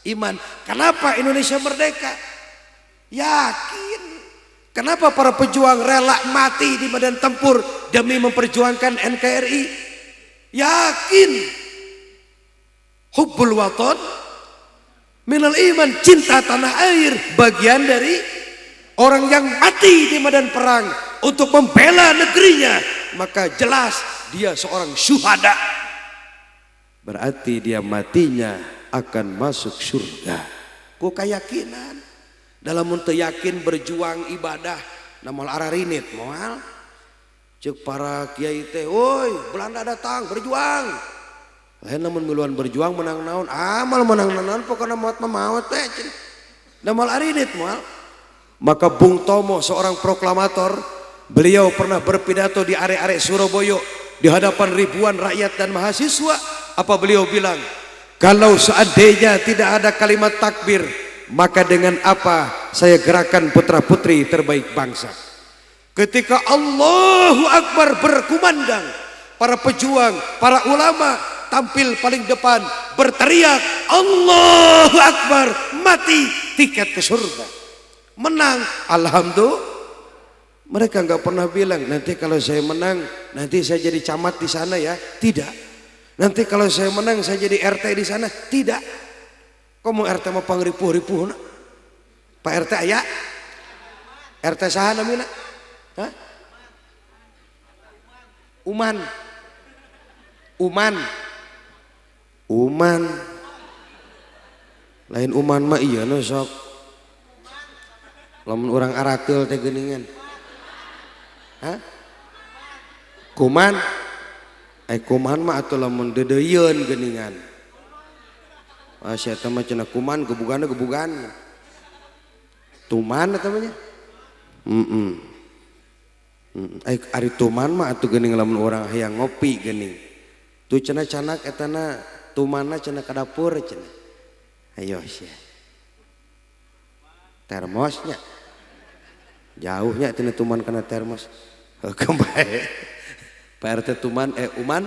iman. Kenapa Indonesia merdeka? Yakin. Kenapa para pejuang rela mati di medan tempur demi memperjuangkan NKRI? Yakin. Hubbul waton minal iman, cinta tanah air bagian dari orang yang mati di medan perang untuk membela negerinya, maka jelas dia seorang syuhada. Berarti dia matinya akan masuk surga. Ku keyakinan. Dalam untuk yakin berjuang ibadah, namal ararinit moal. Cek para kiai teh, woi Belanda datang berjuang. Lain namun miluan berjuang menang naon, amal menang naon pokoknya maut mah maut teh. Namal arinit moal. Maka Bung Tomo seorang proklamator, beliau pernah berpidato di arek-arek Surabaya di hadapan ribuan rakyat dan mahasiswa. Apa beliau bilang? Kalau seandainya tidak ada kalimat takbir, maka dengan apa saya gerakan putra-putri terbaik bangsa? Ketika Allahu Akbar berkumandang, para pejuang, para ulama tampil paling depan berteriak Allahu Akbar, mati tiket ke surga. Menang, alhamdulillah. Mereka nggak pernah bilang nanti kalau saya menang nanti saya jadi camat di sana ya, tidak. Nanti kalau saya menang saya jadi RT di sana, tidak. Kok mau RT mah pangripuh-ripuh na? Pak RT aya? RT saha namina? Hah? Uman. Uman. Uman. Lain uman mah iya no sok. Lamun urang arakeul teh geuningan. Hah? Kuman. Eh kuman mah atuh lamun deudeuyeun geuningan. Ah sia eta mah cenah kuman gebuganna gebugan. Tuman eta mah nya. Heeh. Ari tuman mah atuh geuning lamun urang hayang ngopi geuning. Tuh cenah canak etana tumanna cenah ka dapur cenah. Ayo sia. Termosnya. Jauhnya tina tuman kana termos. Heukeum bae. Pak RT tuman uman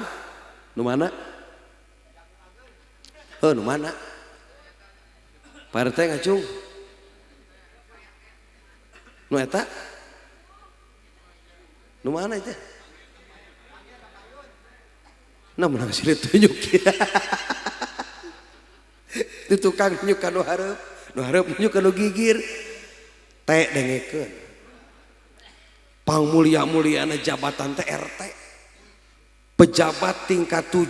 nu mana? Heuh nu mana? Pak RT ngacung. Nu eta? Nu mana itu? Nah menang silih tunjuk. Di tukang nyuk ka nu hareup, nu hareup nyuk ka nu gigir. Teh dengekeun. Pangmulia-muliana jabatan teh RT. Pejabat tingkat 7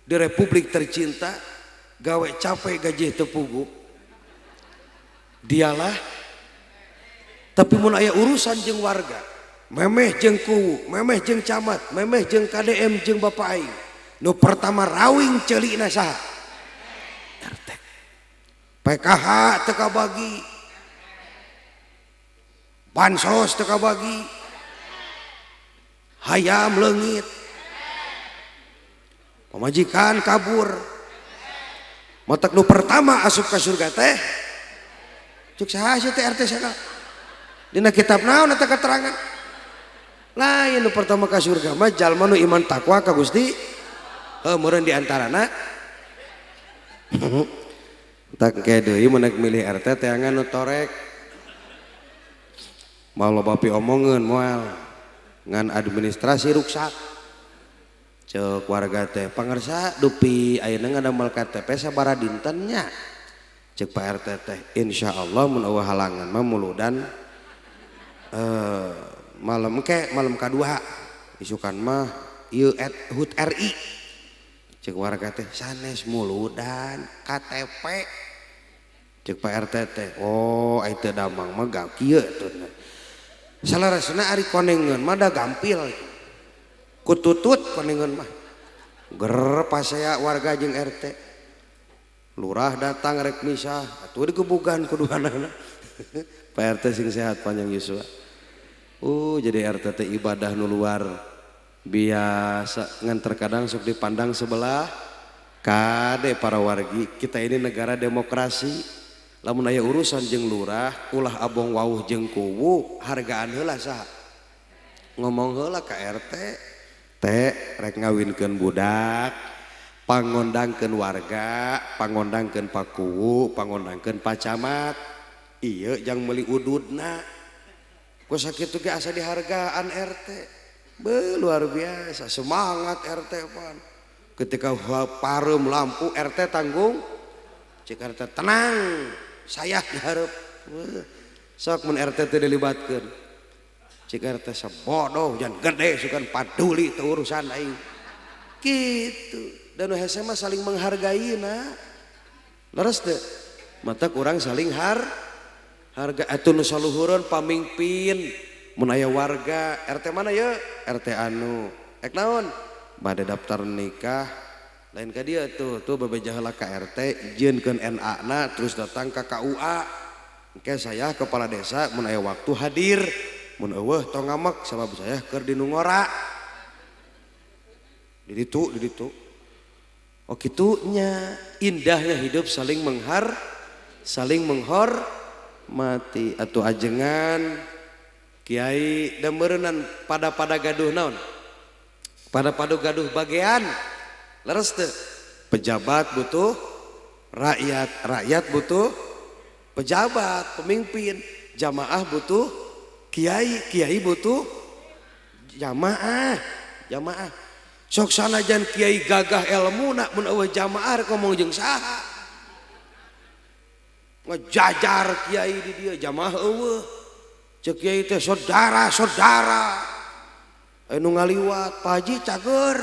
di Republik tercinta, gawe capek gaji teu puguh. Dialah. Tapi mun aya urusan jeung warga, memeh jeung kuwu, memeh jeung camat, memeh jeung KDM jeung bapak aing. Nu pertama rawing ceulina saha? RT. PKH teu kabagi. Bansos teu kabagi. Hayam leungit. Pamajikan kabur. Matak nu pertama asup ka surga teh cuk saha sih teh RT sagala? Dina kitab naon eta keterangan? Lain nu pertama ka surga mah jalma nu iman takwa ka Gusti. Heuh meureun di antarana. Tak ke deui mun rek milih RT teangan nu torek. Moal loba piomongeun moal. Ngan administrasi ruksak. Cek warga teh pangersa dupi ayeuna ngadamel KTP sabaraha dinten nya. Cek Pak RT teh insyaallah mun eueuh halangan mah muludan malam ke malam kadua isukan mah ieu HUT RI. Cek warga teh sanes muludan KTP. Cek Pak RT teh oh ai teu damang mah ga kieu atuh. Salarasna ari konengeun mah da gampil. Kututut konengeun mah. Ger pasea warga jeung RT. Lurah datang rek misah atuh digebugan kuduanana. Pak RT sing sehat panjang yuswa. Jadi RT teh ibadah nu luar biasa, ngan terkadang sok dipandang sebelah. Kade para wargi, kita ini negara demokrasi. Lamun aya urusan jeung lurah, ulah abong wauh jeung kuwu, hargaan heula saha? Ngomong heula ka RT, teh rek ngawinkeun budak, pangondangkeun warga, pangondangkeun Pak Kuwu, pangondangkeun Pak Camat. Ieu jang meuli ududna. Ku sakitu ge asa dihargaan RT. Beuh, luar biasa semangat RT pan. Ketika pareum lampu RT tanggung, cek RT tenang, saya dihareup. Sok mun RT teh dilibatkeun. Cek RT sabodoh jan gede sukan paduli teu urusan aing. Kitu. Dan hese mah saling menghargai na. Leres teu? Mata kurang saling harga atuh nu saluhureun pamimpin. Mun aya warga RT mana ye? RT anu. Ek naon? Bade daftar nikah lain ka dia tuh, tuh bebeja heula ka RT, jieunkeun NA na terus datang ka KUA. Engke saya kepala desa mun aya waktu hadir, mun eueuh tong ngamek sabab saya keur di nu ngora. Di ditu, di ditu. Oh kitunya indahnya hidup saling saling menghormati atuh ajengan kiai dan meureunan pada-pada gaduh naon? Pada-pada gaduh bagian. Leres teu? Pejabat butuh rakyat, rakyat butuh pejabat, pemimpin, jamaah butuh kiai, kiai butuh jamaah, jamaah. Sok sanajan kiai gagah ilmu nak mun eueuh jamaah rek ngomong jeung saha? Ngejajar kiai di dieu jamaah eueuh. Ceuk kiai teh saudara-saudara. Anu ngaliwat Pak Haji cager.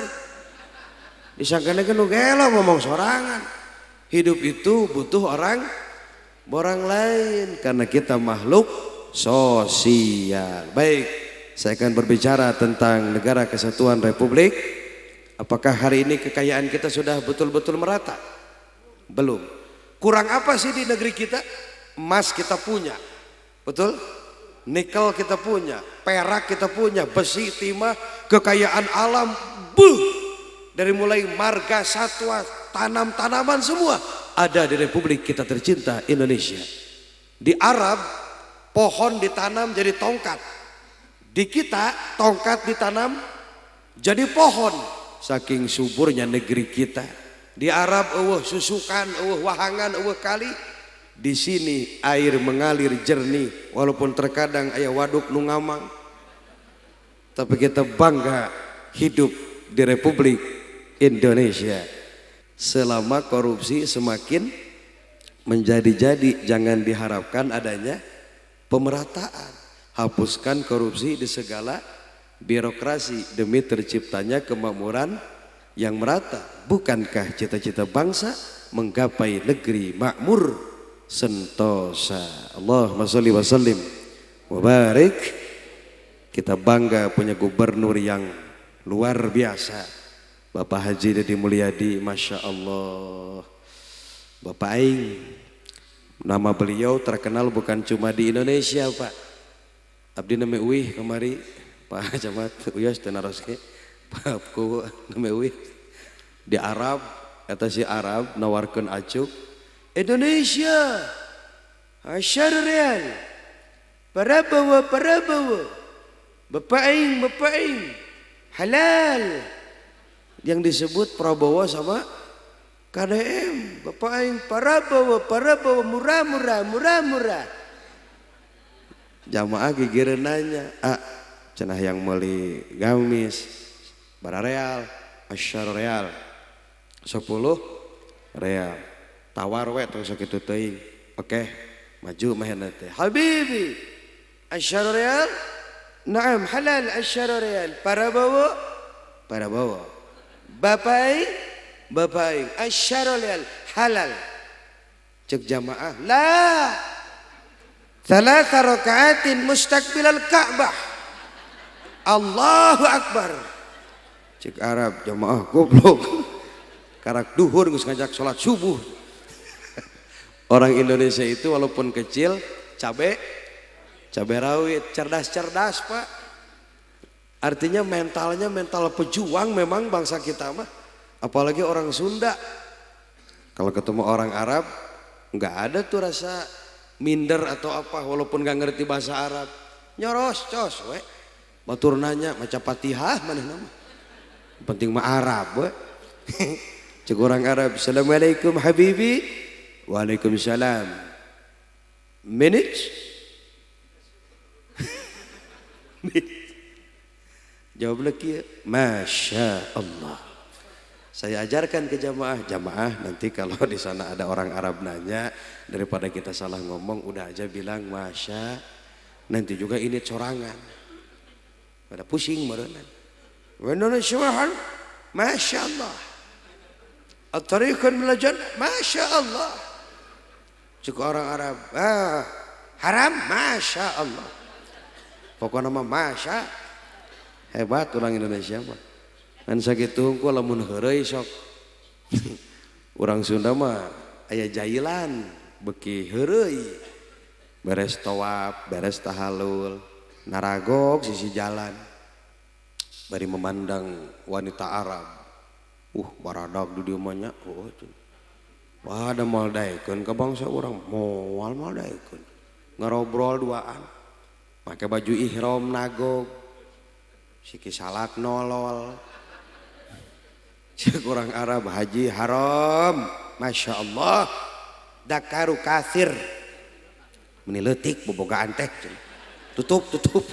Disangkana ge nu gelo ngomong sorangan. Hidup itu butuh orang lain karena kita makhluk sosial. Baik, saya akan berbicara tentang Negara Kesatuan Republik. Apakah hari ini kekayaan kita sudah betul-betul merata? Belum. Kurang apa sih di negeri kita? Emas kita punya, betul? Nikel kita punya, perak kita punya, besi, timah, kekayaan alam, buh. Dari mulai marga satwa, tanam-tanaman semua ada di Republik kita tercinta Indonesia. Di Arab, pohon ditanam jadi tongkat. Di kita, tongkat ditanam jadi pohon. Saking suburnya negeri kita. Di Arab eueuh susukan, eueuh wahangan, eueuh kali. Di sini air mengalir jernih walaupun terkadang aya waduk nu ngamang. Tapi kita bangga hidup di Republik Indonesia. Selama korupsi semakin menjadi-jadi, jangan diharapkan adanya pemerataan. Hapuskan korupsi di segala birokrasi demi terciptanya kemakmuran yang merata. Bukankah cita-cita bangsa menggapai negeri makmur sentosa? Allahumma sholli wa sallim wa barik. Kita bangga punya gubernur yang luar biasa, Bapak Haji Dedi Mulyadi, Masya Allah. Bapak aing, nama beliau terkenal bukan cuma di Indonesia, Pak. Abdi name uih kemari, Pak Camat uyos teu naroske. Pak ku name uih di Arab, eta si Arab nawarkeun acuk Indonesia asyar real Prabowo Prabowo Bapak aing halal. Yang disebut Prabowo sama KDM, Bapak aing Prabowo Prabowo murah murah murah murah. Jamaah gigireun nanya, ah cenah yang meuli gamis barareal asyar real 10 real tawar we tong sakitu teuing. Oke, maju mahena teh. Habibi asyar real, na'am halal asyar real. Prabowo Prabowo Bapak aing asyar real halal. Cek jamaah la thalatha rakaatin mustaqbilal Ka'bah. Allahu akbar. Cek Arab jamaah goblok. Karak duhur geus ngajak salat subuh. Orang Indonesia itu walaupun kecil Cabe cabe rawit, cerdas-cerdas Pak. Artinya mentalnya mental pejuang memang bangsa kita mah. Apalagi orang Sunda. Kalau ketemu orang Arab nggak ada tuh rasa minder atau apa walaupun nggak ngerti bahasa Arab. Nyoros cos we. Batur nanya maca Fatihah manehna mah. Penting mah Arab we. Cek orang Arab, "Assalamualaikum habibi." Waalaikumsalam. Minutes? Jawab lagi, Masya Allah. Saya ajarkan ke jamaah, jamaah nanti kalau di sana ada orang Arab nanya, daripada kita salah ngomong, udah aja bilang Masya. Nanti juga ini corangan. Pada pusing meureunan. Indonesia Masya Allah. At-tariqun minal jannah, Masya Allah. Cek orang Arab, haram, Masya Allah. Pokoknya mah Masya. Hebat orang Indonesia mah. Ngan sakitu hungkul lamun heureuy sok. Urang Sunda mah aya jailan beuki heureuy. Beres tawaf, beres tahalul, naragok sisi jalan. Bari memandang wanita Arab. Baradak di dieu mah nya. Oh, wah, da moal daekeun ka bangsa urang, moal moal daekeun. Ngarobrol duaan. Make baju ihram nagog. Siki salak nolol. Cek orang Arab haji haram, Masya Allah. Dakaru kafir. Meni leutik bobogaan teh. Tutup, tutup.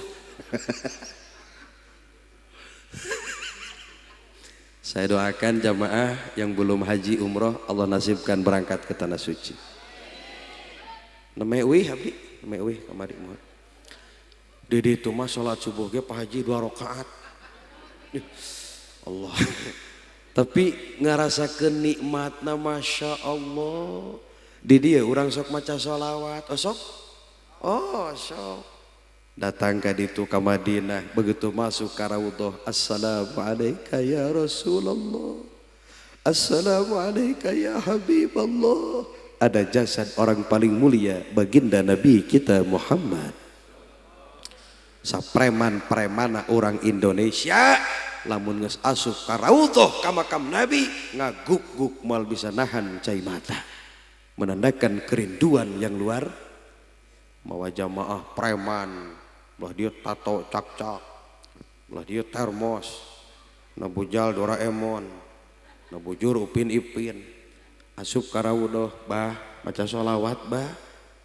Saya doakan jamaah yang belum haji umroh Allah nasibkan berangkat ke tanah suci. Namanya uih abdi, namanya uih kamari mohon. Di ditu mah salat subuh ge Pak Haji 2 rakaat. Allah. Tapi ngarasakeun nikmatna Masya Allah. Di dieu urang sok maca sholawat, oh sok? Oh sok. Datang ka ditu ka Madinah, begitu masuk ka raudhah, assalamualaikum ya Rasulullah, assalamualaikum ya Habiballah. Ada jasad orang paling mulia, baginda Nabi kita Muhammad. Sapreman-premana orang Indonesia lamun geus asup ka raudhah ka makam Nabi ngaguk-guk moal bisa nahan cai mata, menandakan kerinduan yang luar. Mawa jamaah preman, belah dia tato cak-cak, belah dia termos, nabujal Doraemon, nabujur Upin Ipin, asup ka raudhah, bah maca sholawat bah,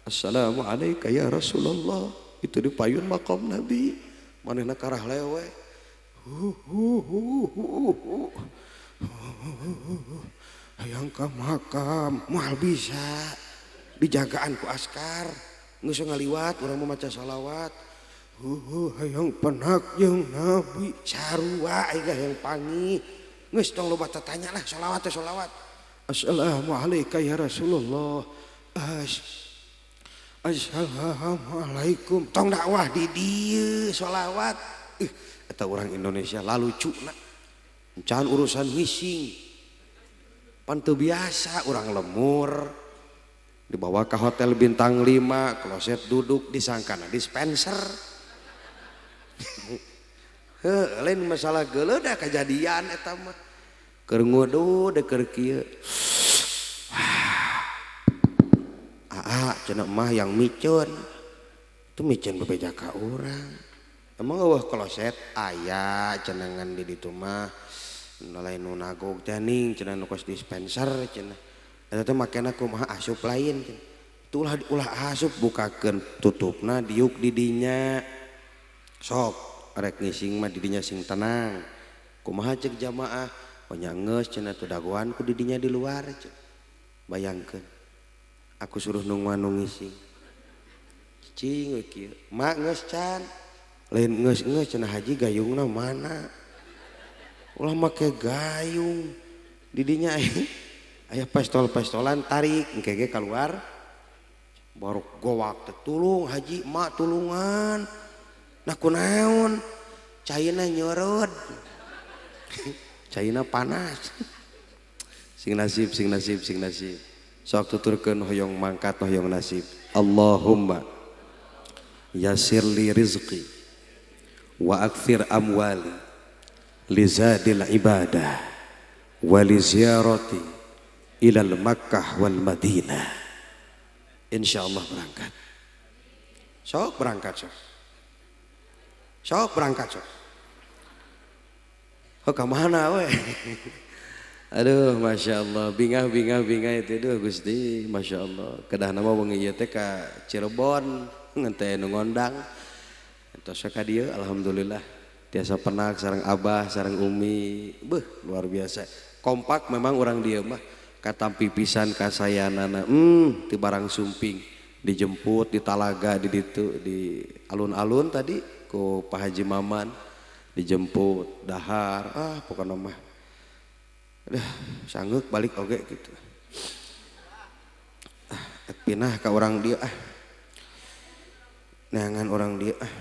assalamualaikum ya Rasulullah. Itu di payun makam Nabi, manehna karah lewe, hayang ka makam, moal bisa, dijagaan ku askar, geus ngaliwat urang mau maca sholawat, hayang penak jeung Nabi, sarua aing hayang panggih, geus tong loba tatanya lah sholawat teh sholawat, assalamualaikum ya Rasulullah, assalamualaikum, tong dakwah di dieu sholawat. Eta orang Indonesia lalucuna, can urusan ngising, pan teu biasa orang lemur dibawa ke hotel bintang 5, kloset duduk disangkana dispenser. Heuh, lain masalah geuleuh da kejadian eta mah. Keur ngudu de keur kieu. Aa cenah mah yang miceun. Itu miceun bebeja ka urang. Emang eueuh kloset aya cenangan di ditu mah. Lain nu nagog teh ning cenah nu kos dispenser cenah. Eta teh makena kumaha asup lain cenah. Tulah ulah asup bukakeun tutupna diuk di dinya. Sok rek ngising mah di dinya sing tenang. Kumaha cek jamaah? Oh nya geus cenah teu dagoan ku di dinya di luar cenah. Bayangkeun. Aku suruh nungguan nu ngising. Cicing we kieu. Mak geus can. Lain geus-geus cenah haji gayungna mana? Ulah make gayung. Di dinya aya pestol-pestolan tarik engke ge keluar. Baru gowak teh tulung haji mak tulungan. Nah kunaon? Caina nyorod. Caina panas. Sing nasib, sing nasib, sing nasib. Sok tuturkeun hoyong mangkat hoyong nasib. Allahumma Yasir li rizqi wa akthir amwali li zadil ibadah wa li ziyarati ilal Makkah wal Madinah. Insyaallah berangkat. Sok berangkat sok. Sok berangkat sok. Oh ka mana we? Aduh, masya Allah, bingah bingah bingah itu, aduh Gusti, masya Allah. Kedah nama wengi ieu teh ka Cirebon, ngente nu ngondang. Entos ka dieu, alhamdulillah. Tiasa penak sareng abah, sareng umi, beuh luar biasa. Kompak memang orang dieu mah, katampi pisan kasayanana, ti barang sumping, dijemput di talaga di ditu di alun-alun tadi ku Pak Haji Maman, dijemput dahar, ah pokokna mah. Udah sanggeuk balik oge gitu. Ah, pinah ka orang dia ah. Neangan orang dia ah.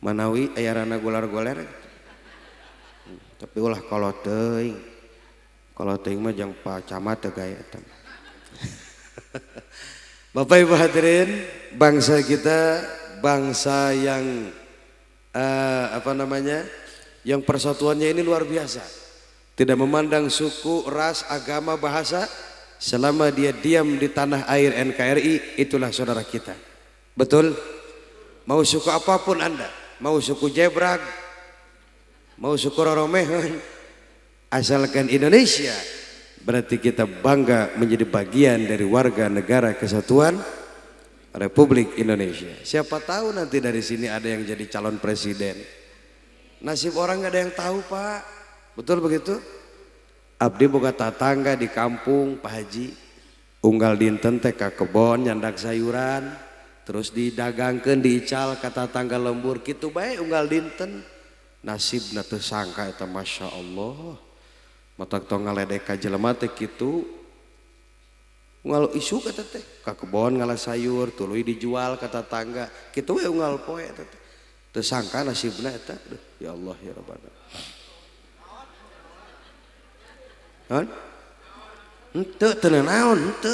Manawi aya rana golar-goler. Tapi ulah kolot teuing. Kolot teuing mah jang Pak Camat teu gaya eta. Bapak Ibu hadirin, bangsa kita bangsa yang apa namanya? Yang persatuannya ini luar biasa. Tidak memandang suku, ras, agama, bahasa. Selama dia diam di tanah air NKRI, itulah saudara kita. Betul? Mau suku apapun Anda, mau suku Jebrak, mau suku Roromehun, asalkan Indonesia, berarti kita bangga menjadi bagian dari warga negara kesatuan Republik Indonesia. Siapa tahu nanti dari sini ada yang jadi calon presiden. Nasib orang nggak ada yang tahu, Pak. Betul begitu? Abdi boga tatangga di kampung, Pak Haji. Unggal dinten teh ka kebon nyandak sayuran, terus didagangkeun diical ka tatangga lembur kitu bae unggal dinten. Nasibna teu sangka eta masya Allah. Matak tong ngaledek ka jelema teh kitu. Unggal isuk eta teh ka kebon ngala sayur, tuluy dijual ka tatangga, kitu we unggal poe eta teh. Teu sangka nasibna eta. Duh, ya Allah ya Rabbana. Hon? Henteu teu naon henteu.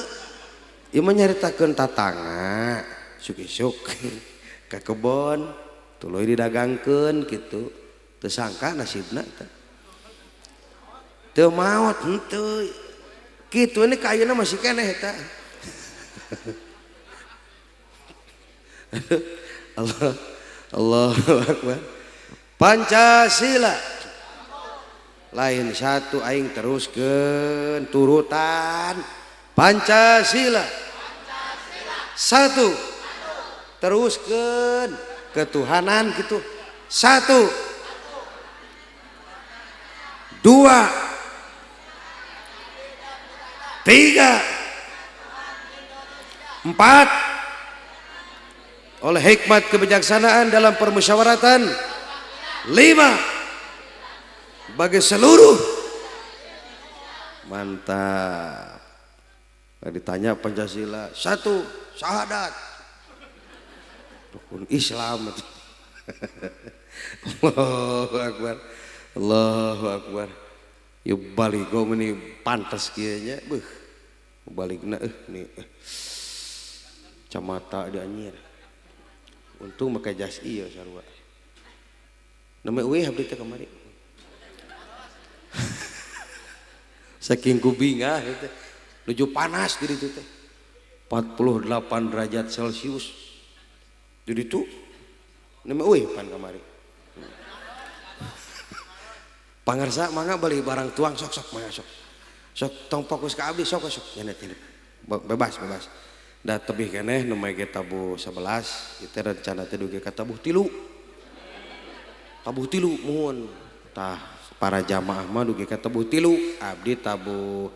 Ieu mah nyaritakeun tatangga, isuk-isuk ka kebon, tuluy didagangkeun kitu. Teu sangka nasibna eta. Teu maot henteu. Kitu ini ka ayeuna masih keneh eta. Allah Allahu Akbar. Pancasila lain satu aing teruskeun turutan Pancasila. Pancasila. Satu. Teruskeun ketuhanan gitu. Satu. Dua. Tiga. Empat. Oleh hikmat kebijaksanaan dalam permusyawaratan. Lima. Bagi seluruh. Mantap. Nah, ditanya Pancasila, satu syahadat, rukun Islam. Allahu Akbar, Allahu Akbar. Yuk balik gue meni pantas kieu nya, beuh. Balikna nih. Camata di anjir. Untung make jas ieu sarua. Name eueuh abdi teh kamari. Saking ku bingah teh. Nuju panas di ditu teh. 48 derajat Celcius. Di ditu name eueuh pan kamari. Pangarsa mangga beli barang tuang sok sok mangga sok. Sok tong fokus ka abdi sok sok nyenet nyenet. Bebas bebas. Da tebih keneh nu mah tabuh 11 ieu teh rencana teh dugi ka tabuh 3. Tabuh 3 muhun. Tah para jamaah mah dugi ka tabuh 3, abdi tabuh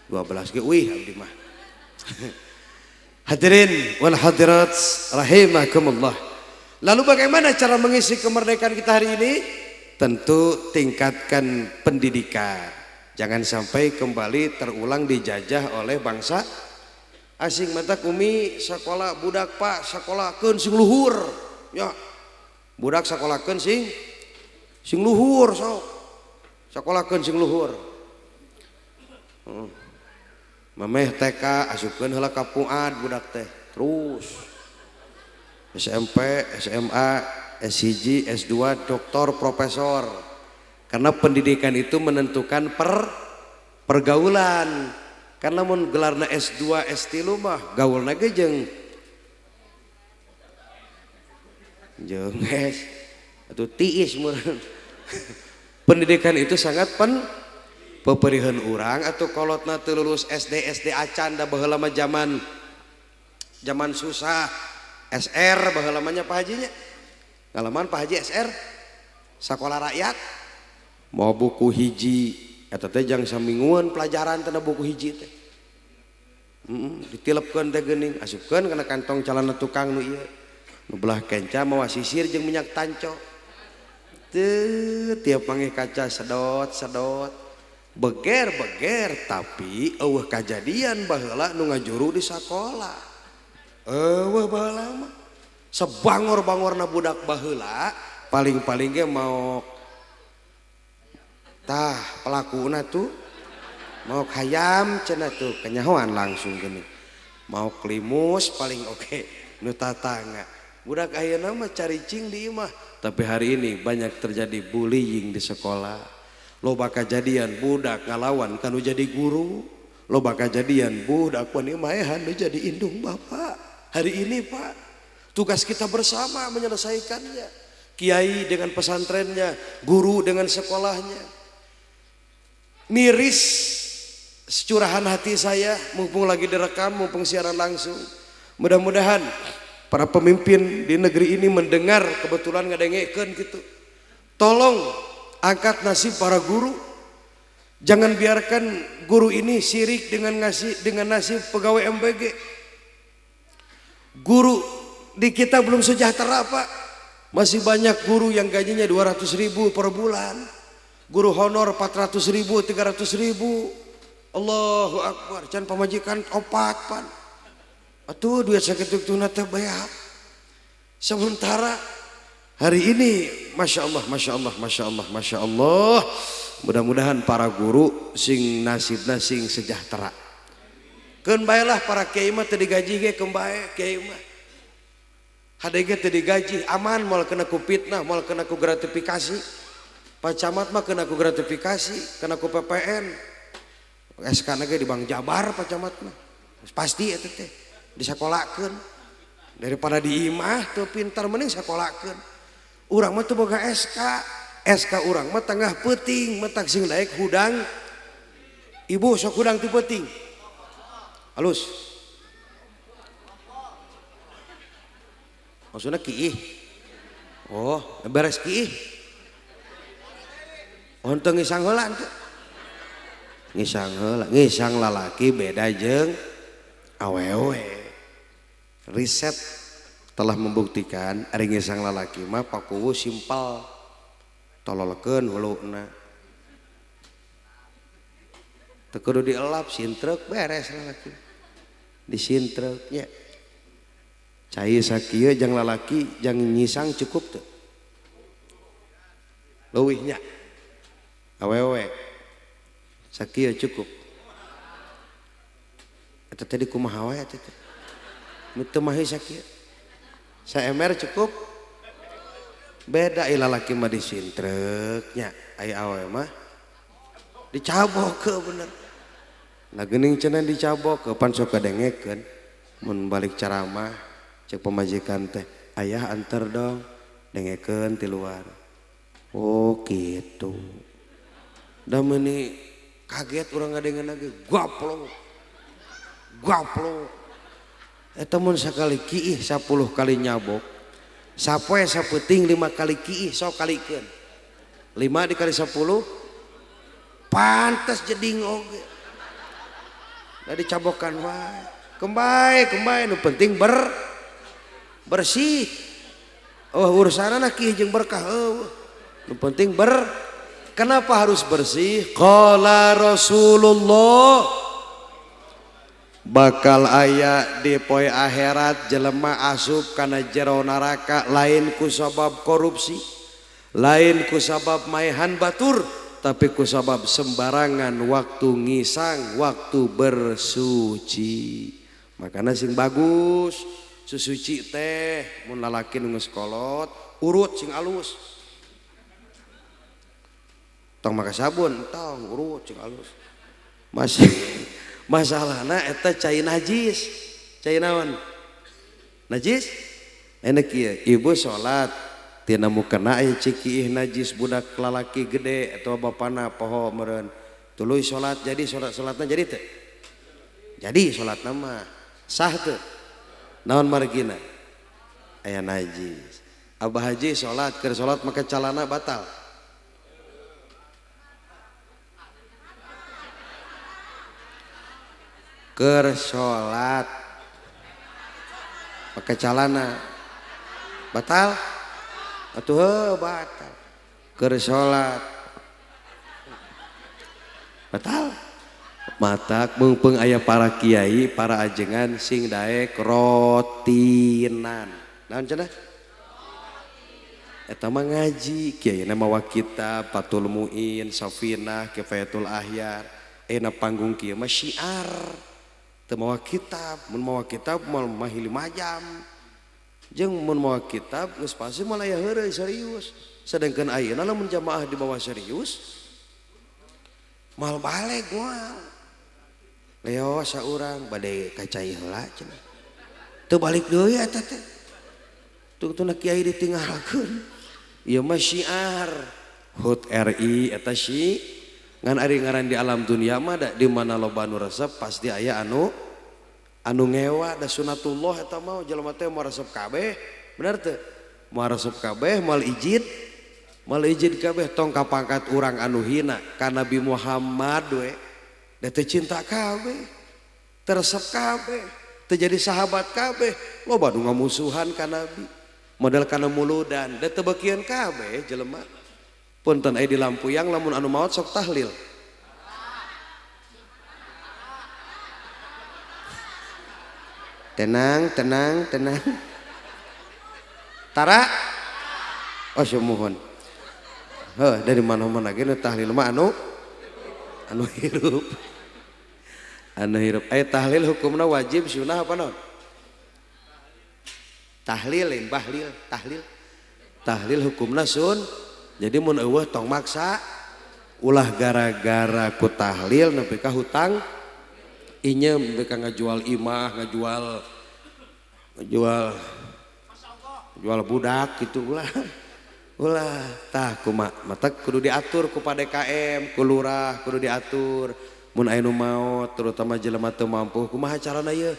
12 ge uih abdi mah. Hadirin wal hadirat rahimakumullah. Lalu bagaimana cara mengisi kemerdekaan kita hari ini? Tentu tingkatkan pendidikan. Jangan sampai kembali terulang dijajah oleh bangsa asing. Mata kumi sekolah budak pak sekolahkeun sing luhur ya. Budak sekolahkeun sing sing luhur sok. Sekolahkeun sing luhur. Mameh TK asupkeun heula ka Fuad budak teh. Terus SMP, SMA, S1, S2, doktor, profesor. Karena pendidikan itu menentukan pergaulan. Karena mun gelarna S2, S3 mah gaulna ge jeung S atau tiis meureun. Pendidikan itu sangat peperihan urang atau kolotna teu lulus SD SD acan da baheula mah zaman susah. SR baheula mah nya Pak Haji nya. Ngalaman Pak Haji SR sakola rakyat mau buku hiji eta teh jang samingguan pelajaran teh buku hiji teh. Ditilepkeun teh geuning asupkeun kana kantong calana tukang nu ieu. Nu belah kenca mawa sisir jeung minyak tanco. Teu tiap manggih kaca sedot-sedot. Beger-beger tapi eueuh kajadian baheula nu ngajuru di sakola. Eueuh baheula mah sebangor-bangorna budak baheula paling-paling ge mau tah pelakuna tuh mau hayam cenah tuh kenyahoan langsung gini mau klimus paling oke nu tatangga budak ayeuna mah caricing di imah. Tapi hari ini banyak terjadi bullying di sekolah. Loba kajadian budak ngalawan kanu jadi guru, loba kajadian budak wani maehan nu jadi indung bapak. Hari ini Pak, tugas kita bersama menyelesaikannya. Kiai dengan pesantrennya, guru dengan sekolahnya. Miris curahan hati saya, mumpung lagi direkam, mumpung siaran langsung. Mudah-mudahan para pemimpin di negeri ini mendengar, kebetulan ngadengekeun gitu. Tolong angkat nasib para guru. Jangan biarkan guru ini sirik dengan nasib pegawai MBG. Guru di kita belum sejahtera Pak. Masih banyak guru yang gajinya 200.000 per bulan. Guru honor 400.000, 300.000. Allahu Akbar. Can pamajikan opat pan. Atuh duit sakitu teh beak. Sementara hari ini Masya Allah, Masya Allah, Masya Allah, Masya Allah. Mudah-mudahan para guru sing nasibna sing sejahtera. Keun bae lah para kiai mah teu digaji ge keun bae kiai mah. Hade ge teu digaji aman moal kena ku fitnah, moal kena ku gratifikasi. Pak Camat mah kena ku gratifikasi, kena ku PPN. SK na ge di Bank Jabar Pak Camat mah. Pasti eta teh disakolakeun. Daripada di imah teu pintar mending sakolakeun. Urang mah teu boga SK. SK urang mah tengah peuting, mentak sing daek hudang. Ibu sok hudang ti peuting. Halus. Maksudnya kiih. Oh, beres kiih. Untuk ngisang heula teu. Ngisang heula, ngisang lalaki beda jeung awewe. Riset telah membuktikan ari ngisang lalaki mah pakuwu simpel. Tololkeun huluna. Teu kudu dielap sintrek beres lalaki. Disintrek nya. Cai sakieu jang lalaki jang nyisang cukup teu? Leuwih nya. Awewe sakieu cukup. Eta tadi kumaha wae eta teh? Nu teu mahi sakieu. Saemer cukup. Beda ieu lalaki mah disintrek nya, aya awewe mah dicabok ke bener. Nah geuning cenah dicabok ke pan sok kadengekeun mun balik ceramah cek pamajikan teh, ayah anter dong, dengekeun ti luar. Oh gitu. Da meuni kaget urang ngadengeun lagi gaplok. Gaplok. Eta mun sakali kiih 10 kali nyabok. Sapoe sapeuting 5 kali kiih sok kalikeun. 5 dikali 10 pantes jeding oge. Da dicabokan wae. Kembae, kembae nu penting bersih. Oh urusanana kiih jeung berkah eueuh. Nu penting kenapa harus bersih? Qala Rasulullah bakal aya di poe akhirat jelema asup kana jero neraka lain ku sabab korupsi, lain ku sabab maehan batur, tapi ku sabab sembarangan waktu ngisang, waktu bersuci. Makana sing bagus Susuci teh mun lalaki nu geus kolot urut sing alus. Tong make sabun, tong urut sing alus. Masih masalahna eta cai najis. Cai naon? Najis? Enak ieu, ibu salat tina mukena aya cikiih najis budak lalaki gede atau bapana poho meureun. Tuluy salat jadi salat-salatna jadi teu? Jadi salatna mah sah teu? Naon margina? Aya najis. Abah haji salat keur salat make calana batal. Keur salat make calana batal? Atuh heuh batal. Keur salat batal. Matak meungpeung aya para kiai, para ajengan sing daek rotinan. Naon cenah? Eta mah ngaji, kiai na mawa kitab Fathul Muin, Safinah, Kifayatul Ahyar. Euna panggung kieu mah syiar. Teu mawa kitab, mun mawa kitab moal mah 5 jam. Jeung mun mawa kitab geus pasti moal aya heureuy serius. Sedangkan ayeuna lamun jamaah dibawa serius moal balik moal. Leo saurang bade kacai heula cenah. Teu balik deui eta teh. Tungtuna kiai ditinggalkeun. Ieu mah syiar. HUT RI eta si ngan ari ngaran di alam dunia mah da di mana loba anu resep pasti aya anu ngewa da sunatullah eta mah jelema teh moal resep kabeh. Bener teu? Moal resep kabeh moal izin kabeh tong kapangkat urang anu hina ka Nabi Muhammad we. Da teu cinta kabeh, teu resep kabeh, teu jadi sahabat kabeh, loba nu ngamusuhan ka Nabi, model kana muludan, da teu beukieun kabeh jelema. Punten aya di Lampuyang lamun anu maot sok tahlil. Tenang, tenang, tenang. Tara? Oh sumuhun. Heuh, dari mana-mana ge nu tahlil mah anu hirup. Anu hirup. Aya tahlil hukumna wajib sunah apa naon? Tahlil lain bahlil, tahlil. Tahlil hukumna sun. Jadi mun eueuh tong maksa ulah gara-gara ku tahlil nepi ka hutang inyem nepi ka ngajual imah, ngajual budak gitu ulah. Ulah tah kumaha matak kudu diatur ku Pak DKM, ku lurah kudu diatur. Mun aya nu maot terutama jelema teu mampu kumaha carana ieu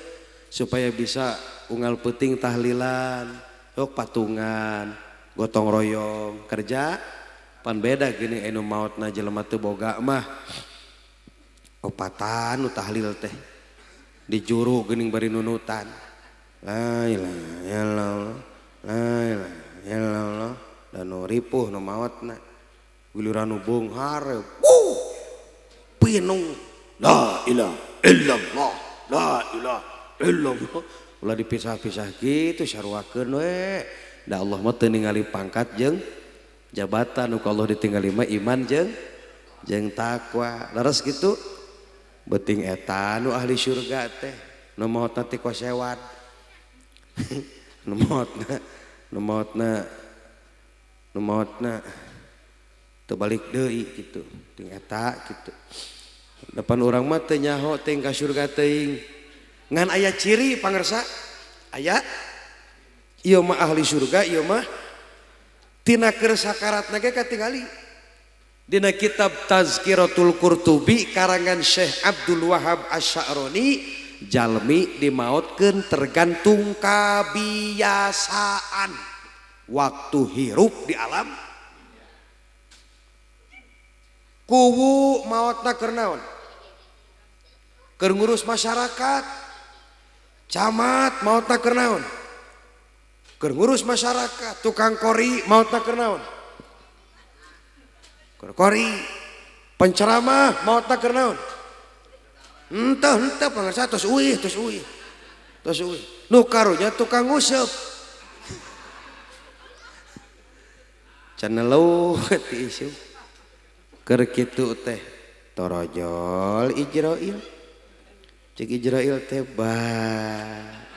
supaya bisa unggal peuting tahlilan, sok patungan, gotong royong, kerja pan beda gini anu maotna jelema teu boga mah. Opatan nu tahlil teh di juru geuning bari nunutan. La ilaha illallah, la ilaha illallah. Dan nu ripuh nu maotna giliran nu beunghar pinung la ilaha illallah, la ilaha illallah. Ulah dipisah-pisah kitu saruakeun we. Da Allah mah teu ningali pangkat jeung jabatan, nu ku Allah ditinggali mah iman jeung takwa. Leres kitu beuting eta nu ahli surga teh nu maotna ti kosewat. Nu maotna teu balik deui kitu ting eta kitu. Depan urang mah teu nyaho teuing ka surga teuing. Ngan aya ciri pangersa, aya ieu mah ahli surga, ieu mah tina keur sakaratna ge katingali. Dina kitab Tazkiratul Qurtubi karangan Syekh Abdul Wahab Asy-Sya'rani, jalmi dimaotkeun tergantung kabiasaan waktu hirup di alam. Kuwu maotna keur naon? Keur ngurus masyarakat. Camat maotna keur naon? Keur ngurus masyarakat. Tukang kori maotna keur naon? Keur kori. Penceramah maotna keur naon? Henteu henteu pangarsa tos uih, tos uih. Tos uih. Nu karunya tukang nguseup. Cenah leuweuh ti isuk. Keur kitu teh torojol Ijrail. Cek Ijrail teh bah.